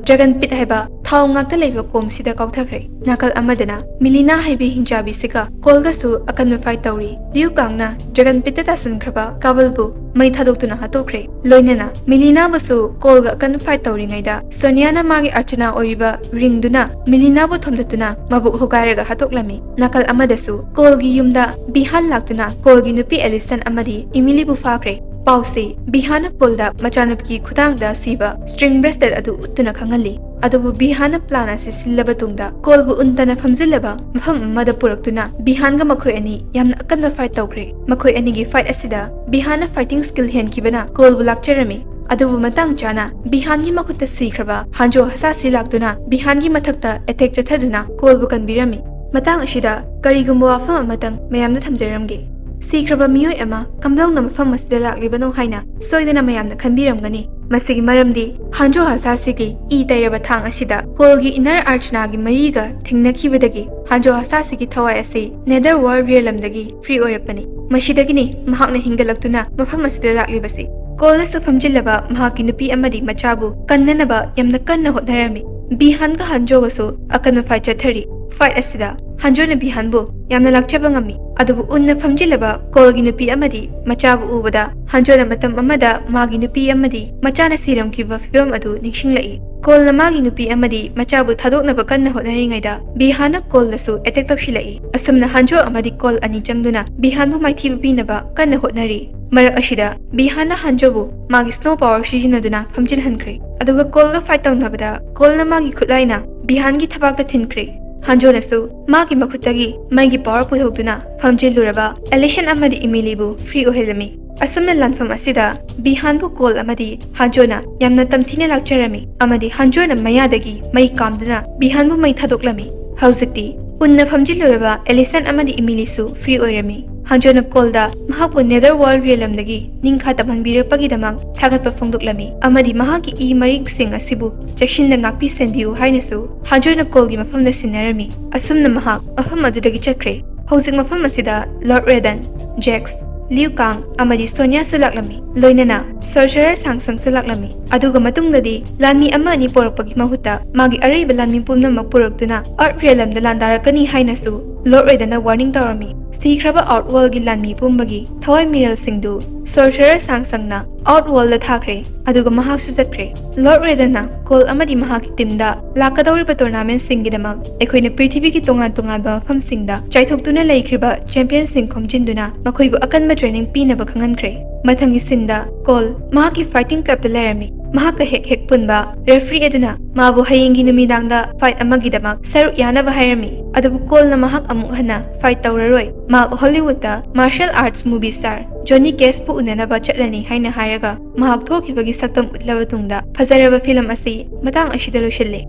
dragon pit ꯍꯥꯏꯕ ꯊꯥꯎ ꯉꯥꯛꯇ ꯂꯩꯕ ꯀꯣꯝꯁꯤꯗ ꯀꯥꯎꯊꯈ꯭ꯔꯦ꯫ ꯅꯥꯀꯜ ꯑꯃꯗꯅ ꯃꯤꯂꯤꯅꯥ ꯍꯥꯏꯕꯤ ꯍꯤꯡꯆꯥꯕꯤꯁꯤꯒ ꯀꯣꯜꯒꯁꯨ ꯑꯀꯟꯕ fight ꯇꯧꯔꯤ꯫ ꯂꯤꯌꯨ ꯀꯥꯡꯅ dragon pit ꯇ ꯇꯥꯁꯤꯟꯈ꯭ꯔꯕ ꯀꯥꯕꯜꯕꯨ ꯃꯩ ꯊꯥꯗꯣꯛꯇꯨꯅ ꯍꯥꯠꯇꯣꯛꯈ꯭ꯔꯦ꯫ ꯂꯣꯏꯅꯅ ꯃꯤꯂꯤꯅꯥꯕꯨꯁꯨ ꯀꯣꯜꯒ ꯑꯀꯟꯕ fight ꯇꯧꯔꯤꯉꯩꯗ ꯁꯣꯅꯤꯌꯥꯅ ꯃꯥꯒꯤ ꯑꯔꯆꯅꯥ ꯑꯣꯏꯔꯤꯕ ꯔꯤꯡꯗꯨꯅ ꯃꯤꯂꯤꯅꯥꯕꯨ ꯊꯣꯝꯗꯠꯇꯨꯅ ꯃꯕꯨꯛ ꯍꯣꯒꯥꯏꯔꯒ ꯍꯥꯠꯇꯣꯛꯂꯝꯃꯤ꯫ ꯅꯥꯀꯜ ꯑꯃꯗꯁꯨ ꯀꯣꯜꯒꯤ ꯌꯨꯝꯗ ꯕꯤꯍꯥꯟ ꯂꯥꯛꯇꯨꯅ ꯀꯣꯜꯒꯤ ꯅꯨꯄꯤ ꯑꯦꯂꯤꯁꯟ ꯑꯃꯗꯤ ꯏꯃꯤꯂꯤꯕꯨ ꯐꯥꯈ꯭ꯔꯦ꯫ ꯄꯥꯎꯁꯤ ꯕꯤꯍꯥꯟꯅ ꯀꯣꯜꯗ ꯃꯆꯥꯅꯨꯄꯤꯒꯤ ꯈꯨꯗꯥꯡꯗ ꯁꯤꯕ string bracelet ꯑꯗꯨ ꯎꯠꯇꯨꯅ ꯈꯪꯍꯜꯂꯤ꯫ ꯑꯗꯨꯕꯨ ꯕꯤꯍꯥꯟꯅ plan ꯑꯁꯤ ꯁꯤꯜꯂꯕ ꯇꯨꯡꯗ ꯀꯣꯜꯕꯨ ꯎꯟꯇꯅ ꯐꯝꯖꯤꯜꯂꯕ ꯃꯐꯝ ꯑꯃꯗ ꯄꯨꯔꯛꯇꯨꯅ ꯕꯤꯍꯥꯟꯒ ꯃꯈꯣꯏ ꯑꯅꯤ ꯌꯥꯝꯅ ꯑꯀꯟꯕ fight ꯇꯧꯈ꯭ꯔꯦ꯫ ꯃꯈꯣꯏ ꯑꯅꯤꯒꯤ fight ꯑꯁꯤꯗ ꯕꯤꯍꯥꯟꯅ fighting skill ꯍꯦꯟꯈꯤꯕꯅ ꯀꯣꯜꯕꯨ ꯂꯥꯛꯆꯔꯝꯃꯤ꯫ ꯑꯗꯨꯕꯨ ꯃꯇꯥꯡ ꯆꯥꯅ ꯕꯤꯍꯥꯟꯒꯤ ꯃꯈꯨꯠꯇ ꯁꯤꯈ꯭ꯔꯕ ꯍꯥꯟꯖꯣ ꯍꯁꯥꯁꯤ ꯂꯥꯛꯇꯨꯅ ꯕꯤꯍꯥꯟꯒꯤ ꯃꯊꯛꯇ attack ꯆꯠꯊꯗꯨꯅ ꯀꯣꯜꯕꯨ ꯀꯟꯕꯤꯔꯝꯃꯤ꯫ ꯃꯇꯥꯡ ꯑꯁꯤꯗ ꯀꯔꯤꯒꯨꯝꯕ ꯋꯥꯐꯝ ꯑꯃꯇꯪ ꯃꯌꯥꯝꯗ ꯊꯝꯖꯔꯝꯒꯦ꯫ ꯁꯤꯈ꯭ꯔꯕ ꯃꯤꯑꯣꯏ ꯑꯃ ꯀꯝꯗꯧꯅ ꯃꯐꯝ ꯑꯁꯤꯗ ꯂꯥꯛꯂꯤꯕꯅꯣ ꯍꯥꯏꯅ ꯁꯣꯏꯗꯅ ꯃꯌꯥꯝꯅ ꯈꯟꯕꯤꯔꯝꯒꯅꯤ꯫ ꯃꯁꯤꯒꯤ ꯃꯔꯝꯗꯤ ꯍꯥꯟꯖꯣ ꯍꯁꯥꯁꯤꯒꯤ ꯏ ꯇꯩꯔꯕ ꯊꯥꯡ ꯑꯁꯤꯗ ꯀꯣꯜꯒꯤ inner archnaꯒꯤ ꯃꯔꯤꯒ ꯊꯦꯡꯅꯈꯤꯕꯗꯒꯤ ꯍꯥꯟꯖꯣ ꯍꯁꯥꯁꯤꯒꯤ ꯊꯋꯥꯏ ꯑꯁꯤ nether world realmꯗꯒꯤ free ꯑꯣꯏꯔꯛꯄꯅꯤ꯫ ꯃꯁꯤꯗꯒꯤꯅꯤ ꯃꯍꯥꯛꯅ ꯍꯤꯡꯒꯠꯂꯛꯇꯨꯅ ꯃꯐꯝ ꯑꯁꯤꯗ ꯂꯥꯛꯂꯤꯕꯁꯤ꯫ ꯀꯣꯜꯅꯁꯨ ꯐꯝꯖꯤꯜꯂꯕ ꯃꯍꯥꯛꯀꯤ ꯅꯨꯄꯤ ꯑꯃꯗꯤ ꯃꯆꯥꯕꯨ ꯀꯟꯅꯅꯕ ꯌꯥꯝꯅ ꯀꯟꯅ ꯍꯣꯠꯅꯔꯝꯃꯤ꯫ ꯕꯤꯍꯥꯟꯒ ꯍꯥꯟꯖꯣꯒꯁꯨ ꯑꯀꯟꯕ fight ꯆꯠꯊꯔꯤ꯫ Fight ꯑꯁꯤꯗ ꯍꯥꯟꯖꯣꯅ ꯕꯤꯍꯥꯟꯕꯨ ꯌꯥꯝꯅ ꯂꯥꯛꯆꯕ ꯉꯝꯃꯤ꯫ ꯑꯗꯨꯕꯨ ꯎꯟꯅ ꯐꯝꯖꯤꯜꯂꯕ ꯀꯣꯜꯒꯤ ꯅꯨꯄꯤ ꯑꯃꯗꯤ ꯃꯆꯥꯕꯨ ꯎꯕꯗ ꯍꯥꯟꯖꯣꯅ ꯃꯇꯝ ꯑꯃꯗ ꯃꯥꯒꯤ ꯅꯨꯄꯤ ꯑꯃꯗꯤ ꯃꯆꯥꯅ ꯁꯤꯔꯝꯈꯤꯕ ꯐꯤꯕꯝ ꯑꯗꯨ ꯅꯤꯡꯁꯤꯡꯂꯛꯏ꯫ ꯀꯣꯜꯅ ꯃꯥꯒꯤ ꯅꯨꯄꯤ ꯑꯃꯗꯤ ꯃꯆꯥꯕꯨ ꯊꯥꯗꯣꯛꯅꯕ ꯀꯟꯅ ꯍꯣꯠꯅꯔꯤꯉꯩꯗ ꯕꯤꯍꯥꯟꯅ ꯀꯣꯜꯗꯁꯨ attack ꯇꯧꯁꯤꯜꯂꯛꯏ꯫ ꯑꯁꯨꯝꯅ ꯍꯥꯟꯖꯣ ꯑꯃꯗꯤ ꯀꯣꯜ ꯑꯅꯤ ꯆꯪꯗꯨꯅ ꯕꯤꯍꯥꯟꯕꯨ ꯃꯥꯏꯊꯤꯕ ꯄꯤꯅꯕ ꯀꯟꯅ ꯍꯣꯠꯅꯔꯤ꯫ ꯃꯔꯛ ꯑꯁꯤꯗ ꯕꯤꯍꯥꯟꯅ ꯍꯥꯟꯖꯣꯕꯨ ꯃꯥꯒꯤ snow power ꯁꯤꯖꯤꯟꯅꯗꯨꯅ ꯐꯝꯖꯤꯜꯍꯟꯈ꯭ꯔꯦ꯫ ꯑꯗꯨꯒ ꯀꯣꯜꯒ fight ꯇꯧꯅꯕꯗ ꯀꯣꯜꯅ ꯃꯥꯒꯤ ꯈꯨꯠꯂꯥꯏꯅ ꯕꯤꯍꯥꯟꯒꯤ ꯊꯕꯥꯛꯇ ꯊꯤꯟꯈ꯭ꯔꯦ꯫ ꯍꯥꯟꯖꯣꯅꯁꯨ ꯃꯥꯒꯤ ꯃꯈꯨꯠꯇꯒꯤ ꯃꯩꯒꯤ power ꯄꯨꯊꯣꯛꯇꯨꯅ ꯐꯝꯖꯤꯜꯂꯨꯔꯕ ꯑꯦꯂꯤꯁꯟ ꯑꯃꯗꯤ ꯏꯃꯤꯂꯤꯕꯨ free ꯑꯣꯏꯍꯜꯂꯝꯃꯤ꯫ ꯑꯁꯨꯝꯅ ꯂꯥꯟꯐꯝ ꯑꯁꯤꯗ ꯕꯤꯍꯥꯟꯕꯨ ꯀꯣꯜ ꯑꯃꯗꯤ ꯍꯥꯟꯖꯣꯅ ꯌꯥꯝꯅ ꯇꯝꯊꯤꯅ ꯂꯥꯛꯆꯔꯝꯃꯤ ꯑꯃꯗꯤ ꯍꯥꯟꯖꯣꯅ ꯃꯌꯥꯗꯒꯤ ꯃꯩ ꯀꯥꯝꯗꯨꯅ ꯕꯤꯍꯥꯟꯕꯨ ꯃꯩ ꯊꯥꯗꯣꯛꯂꯝꯃꯤ꯫ ꯍꯧꯖꯤꯛꯇꯤ ꯎꯟꯅ ꯐꯝꯖꯤꯜꯂꯨꯔꯕ ꯑꯦꯂꯤꯁꯟ ꯑꯃꯗꯤ ꯏꯃꯤꯂꯤꯁꯨ free ꯑꯣꯏꯔꯝꯃꯤ꯫ ꯍꯥꯟꯖꯣꯅ ꯀꯣꯜꯗ ꯃꯍꯥꯛꯄꯨ nether world realmꯗꯒꯤ ꯅꯤꯡꯈꯥ ꯇꯝꯍꯟꯕꯤꯔꯛꯄꯒꯤꯗꯃꯛ ꯊꯥꯒꯠꯄ ꯐꯣꯡꯗꯣꯛꯂꯝꯃꯤ ꯑꯃꯗꯤ ꯃꯍꯥꯛꯀꯤ ꯏ ꯃꯔꯤꯛꯁꯤꯡ ꯑꯁꯤꯕꯨ ꯆꯦꯛꯁꯤꯟꯅ ꯉꯥꯛꯄꯤ ꯁꯦꯟꯕꯤꯌꯨ ꯍꯥꯏꯅꯁꯨ ꯍꯥꯟꯖꯣꯅ ꯀꯣꯜꯒꯤ ꯃꯐꯝꯗ ꯁꯤꯟꯅꯔꯝꯃꯤ꯫ ꯑꯁꯨꯝꯅ ꯃꯍꯥꯛ ꯃꯐꯝ ꯑꯗꯨꯗꯒꯤ ꯆꯠꯈ꯭ꯔꯦ꯫ ꯍꯧꯖꯤꯛ ꯃꯐꯝ ꯑꯁꯤꯗ ꯂꯣꯔꯗ ꯔꯦꯗꯟ, ꯖꯦꯛꯁ, ꯂꯤꯎ ꯀꯥꯡ ꯑꯃꯗꯤ ꯁꯣꯅꯤꯌꯥꯁꯨ ꯂꯥꯛꯂꯝꯃꯤ꯫ ꯂꯣꯏꯅꯅ ꯁꯣꯔꯁꯔꯔ ꯁꯥꯡꯁꯪꯁꯨ ꯂꯥꯛꯂꯝꯃꯤ꯫ ꯑꯗꯨꯒ ꯃꯇꯨꯡꯗꯗꯤ ꯂꯥꯟꯃꯤ ꯑꯃ ꯑꯅꯤ ꯄꯣꯔꯛꯄꯒꯤ ꯃꯍꯨꯠꯇ ꯃꯥꯒꯤ ꯑꯔꯩꯕ ꯂꯥꯟꯃꯤ ꯄꯨꯝꯅꯃꯛ ꯄꯨꯔꯛꯇꯨꯅ ꯑꯔꯊ ꯔꯤꯌꯦꯂꯝꯗ ꯂꯥꯟꯗꯥꯔꯛꯀꯅꯤ ꯍꯥꯏꯅꯁꯨ ꯂꯣꯔꯗ ꯔꯦꯗꯟꯅ ꯋꯥꯔꯅꯤꯡ ꯇꯧꯔꯝꯃꯤ꯫ ꯁꯤꯈ꯭ꯔꯕ ꯑꯥꯎꯠꯋꯥꯔꯜꯒꯤ ꯂꯥꯟꯃꯤ ꯄꯨꯝꯕꯒꯤ ꯊꯋꯥꯏ ꯃꯤꯔꯦꯜꯁꯤꯡꯗꯨ ꯁꯣꯔꯁꯔꯔ ꯁꯥꯡ ꯁꯪꯅ ꯑꯥꯎꯠꯋꯥꯔꯜꯗ ꯊꯥꯈ꯭ꯔꯦ, ꯑꯗꯨꯒ ꯃꯍꯥꯛꯁꯨ ꯆꯠꯈ꯭ꯔꯦ꯫ ꯂꯣꯔꯗ ꯔꯦꯗꯟꯅ ꯀꯣꯜ ꯑꯃꯗꯤ ꯃꯍꯥꯛꯀꯤ ꯇꯤꯝꯗ ꯂꯥꯛꯀꯗꯧꯔꯤꯕ ꯇꯣꯔꯅꯥꯃꯦꯟꯠꯁꯤꯡꯒꯤꯗꯃꯛ ꯑꯩꯈꯣꯏꯅ ꯄ꯭ꯔꯤꯊꯤꯕꯤꯒꯤ ꯇꯣꯉꯥꯟ ꯇꯣꯉꯥꯟꯕ ꯃꯐꯝꯁꯤꯡꯗ ꯆꯥꯏꯊꯣꯛꯇꯨꯅ ꯂꯩꯈ꯭ꯔꯤꯕ ꯆꯦꯝꯄꯤꯌꯟꯁꯤꯡ ꯈꯣꯝꯖꯤꯟꯗꯨꯅ ꯃꯈꯣꯏꯕꯨ ꯑꯀꯟꯕ ꯇ꯭ꯔꯦꯅꯤꯡ ꯄꯤꯅꯕ ꯈꯪꯍꯟꯈ꯭ꯔꯦ꯫ ꯃꯊꯪꯒꯤ ꯁꯤꯟꯗ ꯀꯣꯜ ꯃꯍꯥꯛꯀꯤ ꯐꯥꯏꯇꯤꯡ ꯀ꯭ꯂꯕꯇ ꯂꯩꯔꯝꯃꯤ꯫ ꯃꯍꯥꯛꯀ ꯍꯦꯛ ꯍꯦꯛ ꯄꯨꯟꯕ ꯔꯦꯐ꯭ꯔꯤ ꯑꯗꯨꯅ ꯃꯥꯕꯨ ꯍꯌꯦꯡꯒꯤ ꯅꯨꯃꯤꯗꯥꯡꯗ ꯐꯥꯏꯠ ꯑꯃꯒꯤꯗꯃꯛ ꯁꯔꯨꯛ ꯌꯥꯅꯕ ꯍꯥꯏꯔꯝꯃꯤ꯫ ꯑꯗꯨꯕꯨ ꯀꯣꯜꯅ ꯃꯍꯥꯛ ꯑꯃꯨꯛ ꯍꯟꯅ ꯐꯥꯏꯠ ꯇꯧꯔꯔꯣꯏ, ꯃꯍꯥꯛ ꯍꯣꯂꯤꯋꯨꯗꯇ ꯃꯥꯔꯁꯦꯜ ꯑꯥꯔꯠꯁ ꯃꯨꯚꯤ ꯁ꯭ꯇꯥꯔ ꯖꯣꯅꯤ ꯀꯦꯁꯄꯨ ꯎꯅꯅꯕ ꯆꯠꯂꯅꯤ ꯍꯥꯏꯅ ꯍꯥꯏꯔꯒ ꯃꯍꯥꯛ ꯊꯣꯛꯈꯤꯕꯒꯤ ꯁꯛꯇꯝ ꯎꯠꯂꯕ ꯇꯨꯡꯗ ꯐꯖꯔꯕ ꯐꯤꯂꯝ ꯑꯁꯤ ꯃꯇꯥꯡ ꯑꯁꯤꯗ ꯂꯣꯏꯁꯤꯜꯂꯦ꯫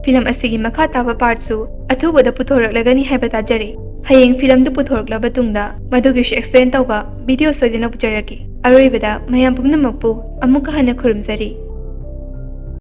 ꯐꯤꯂꯝ ꯑꯁꯤꯒꯤ ꯃꯈꯥ ꯇꯥꯕ ꯄꯥꯔꯠꯁꯨ ꯑꯊꯨꯕꯗ ꯄꯨꯊꯣꯔꯛꯂꯒꯅꯤ ꯍꯥꯏꯕ ꯇꯥꯖꯔꯤ꯫ ꯍꯌꯦꯡ ꯐꯤꯂꯝꯗꯨ ꯄꯨꯊꯣꯔꯛꯂꯕ ꯇꯨꯡꯗ ꯃꯗꯨꯒꯤꯁꯨ ꯑꯦꯛꯁꯄ꯭ꯂꯦꯟ ꯇꯧꯕ ꯚꯤꯗꯤꯑꯣ ꯁꯣꯏꯗꯅ ꯄꯨꯖꯔꯛꯀꯦ꯫ ꯑꯔꯣꯏꯕꯗ ꯃꯌꯥꯝ ꯄꯨꯝꯅꯃꯛꯄꯨ ꯑꯃꯨꯛꯀ ꯍꯟꯅ ꯈꯨꯔꯨꯝꯖꯔꯤ꯫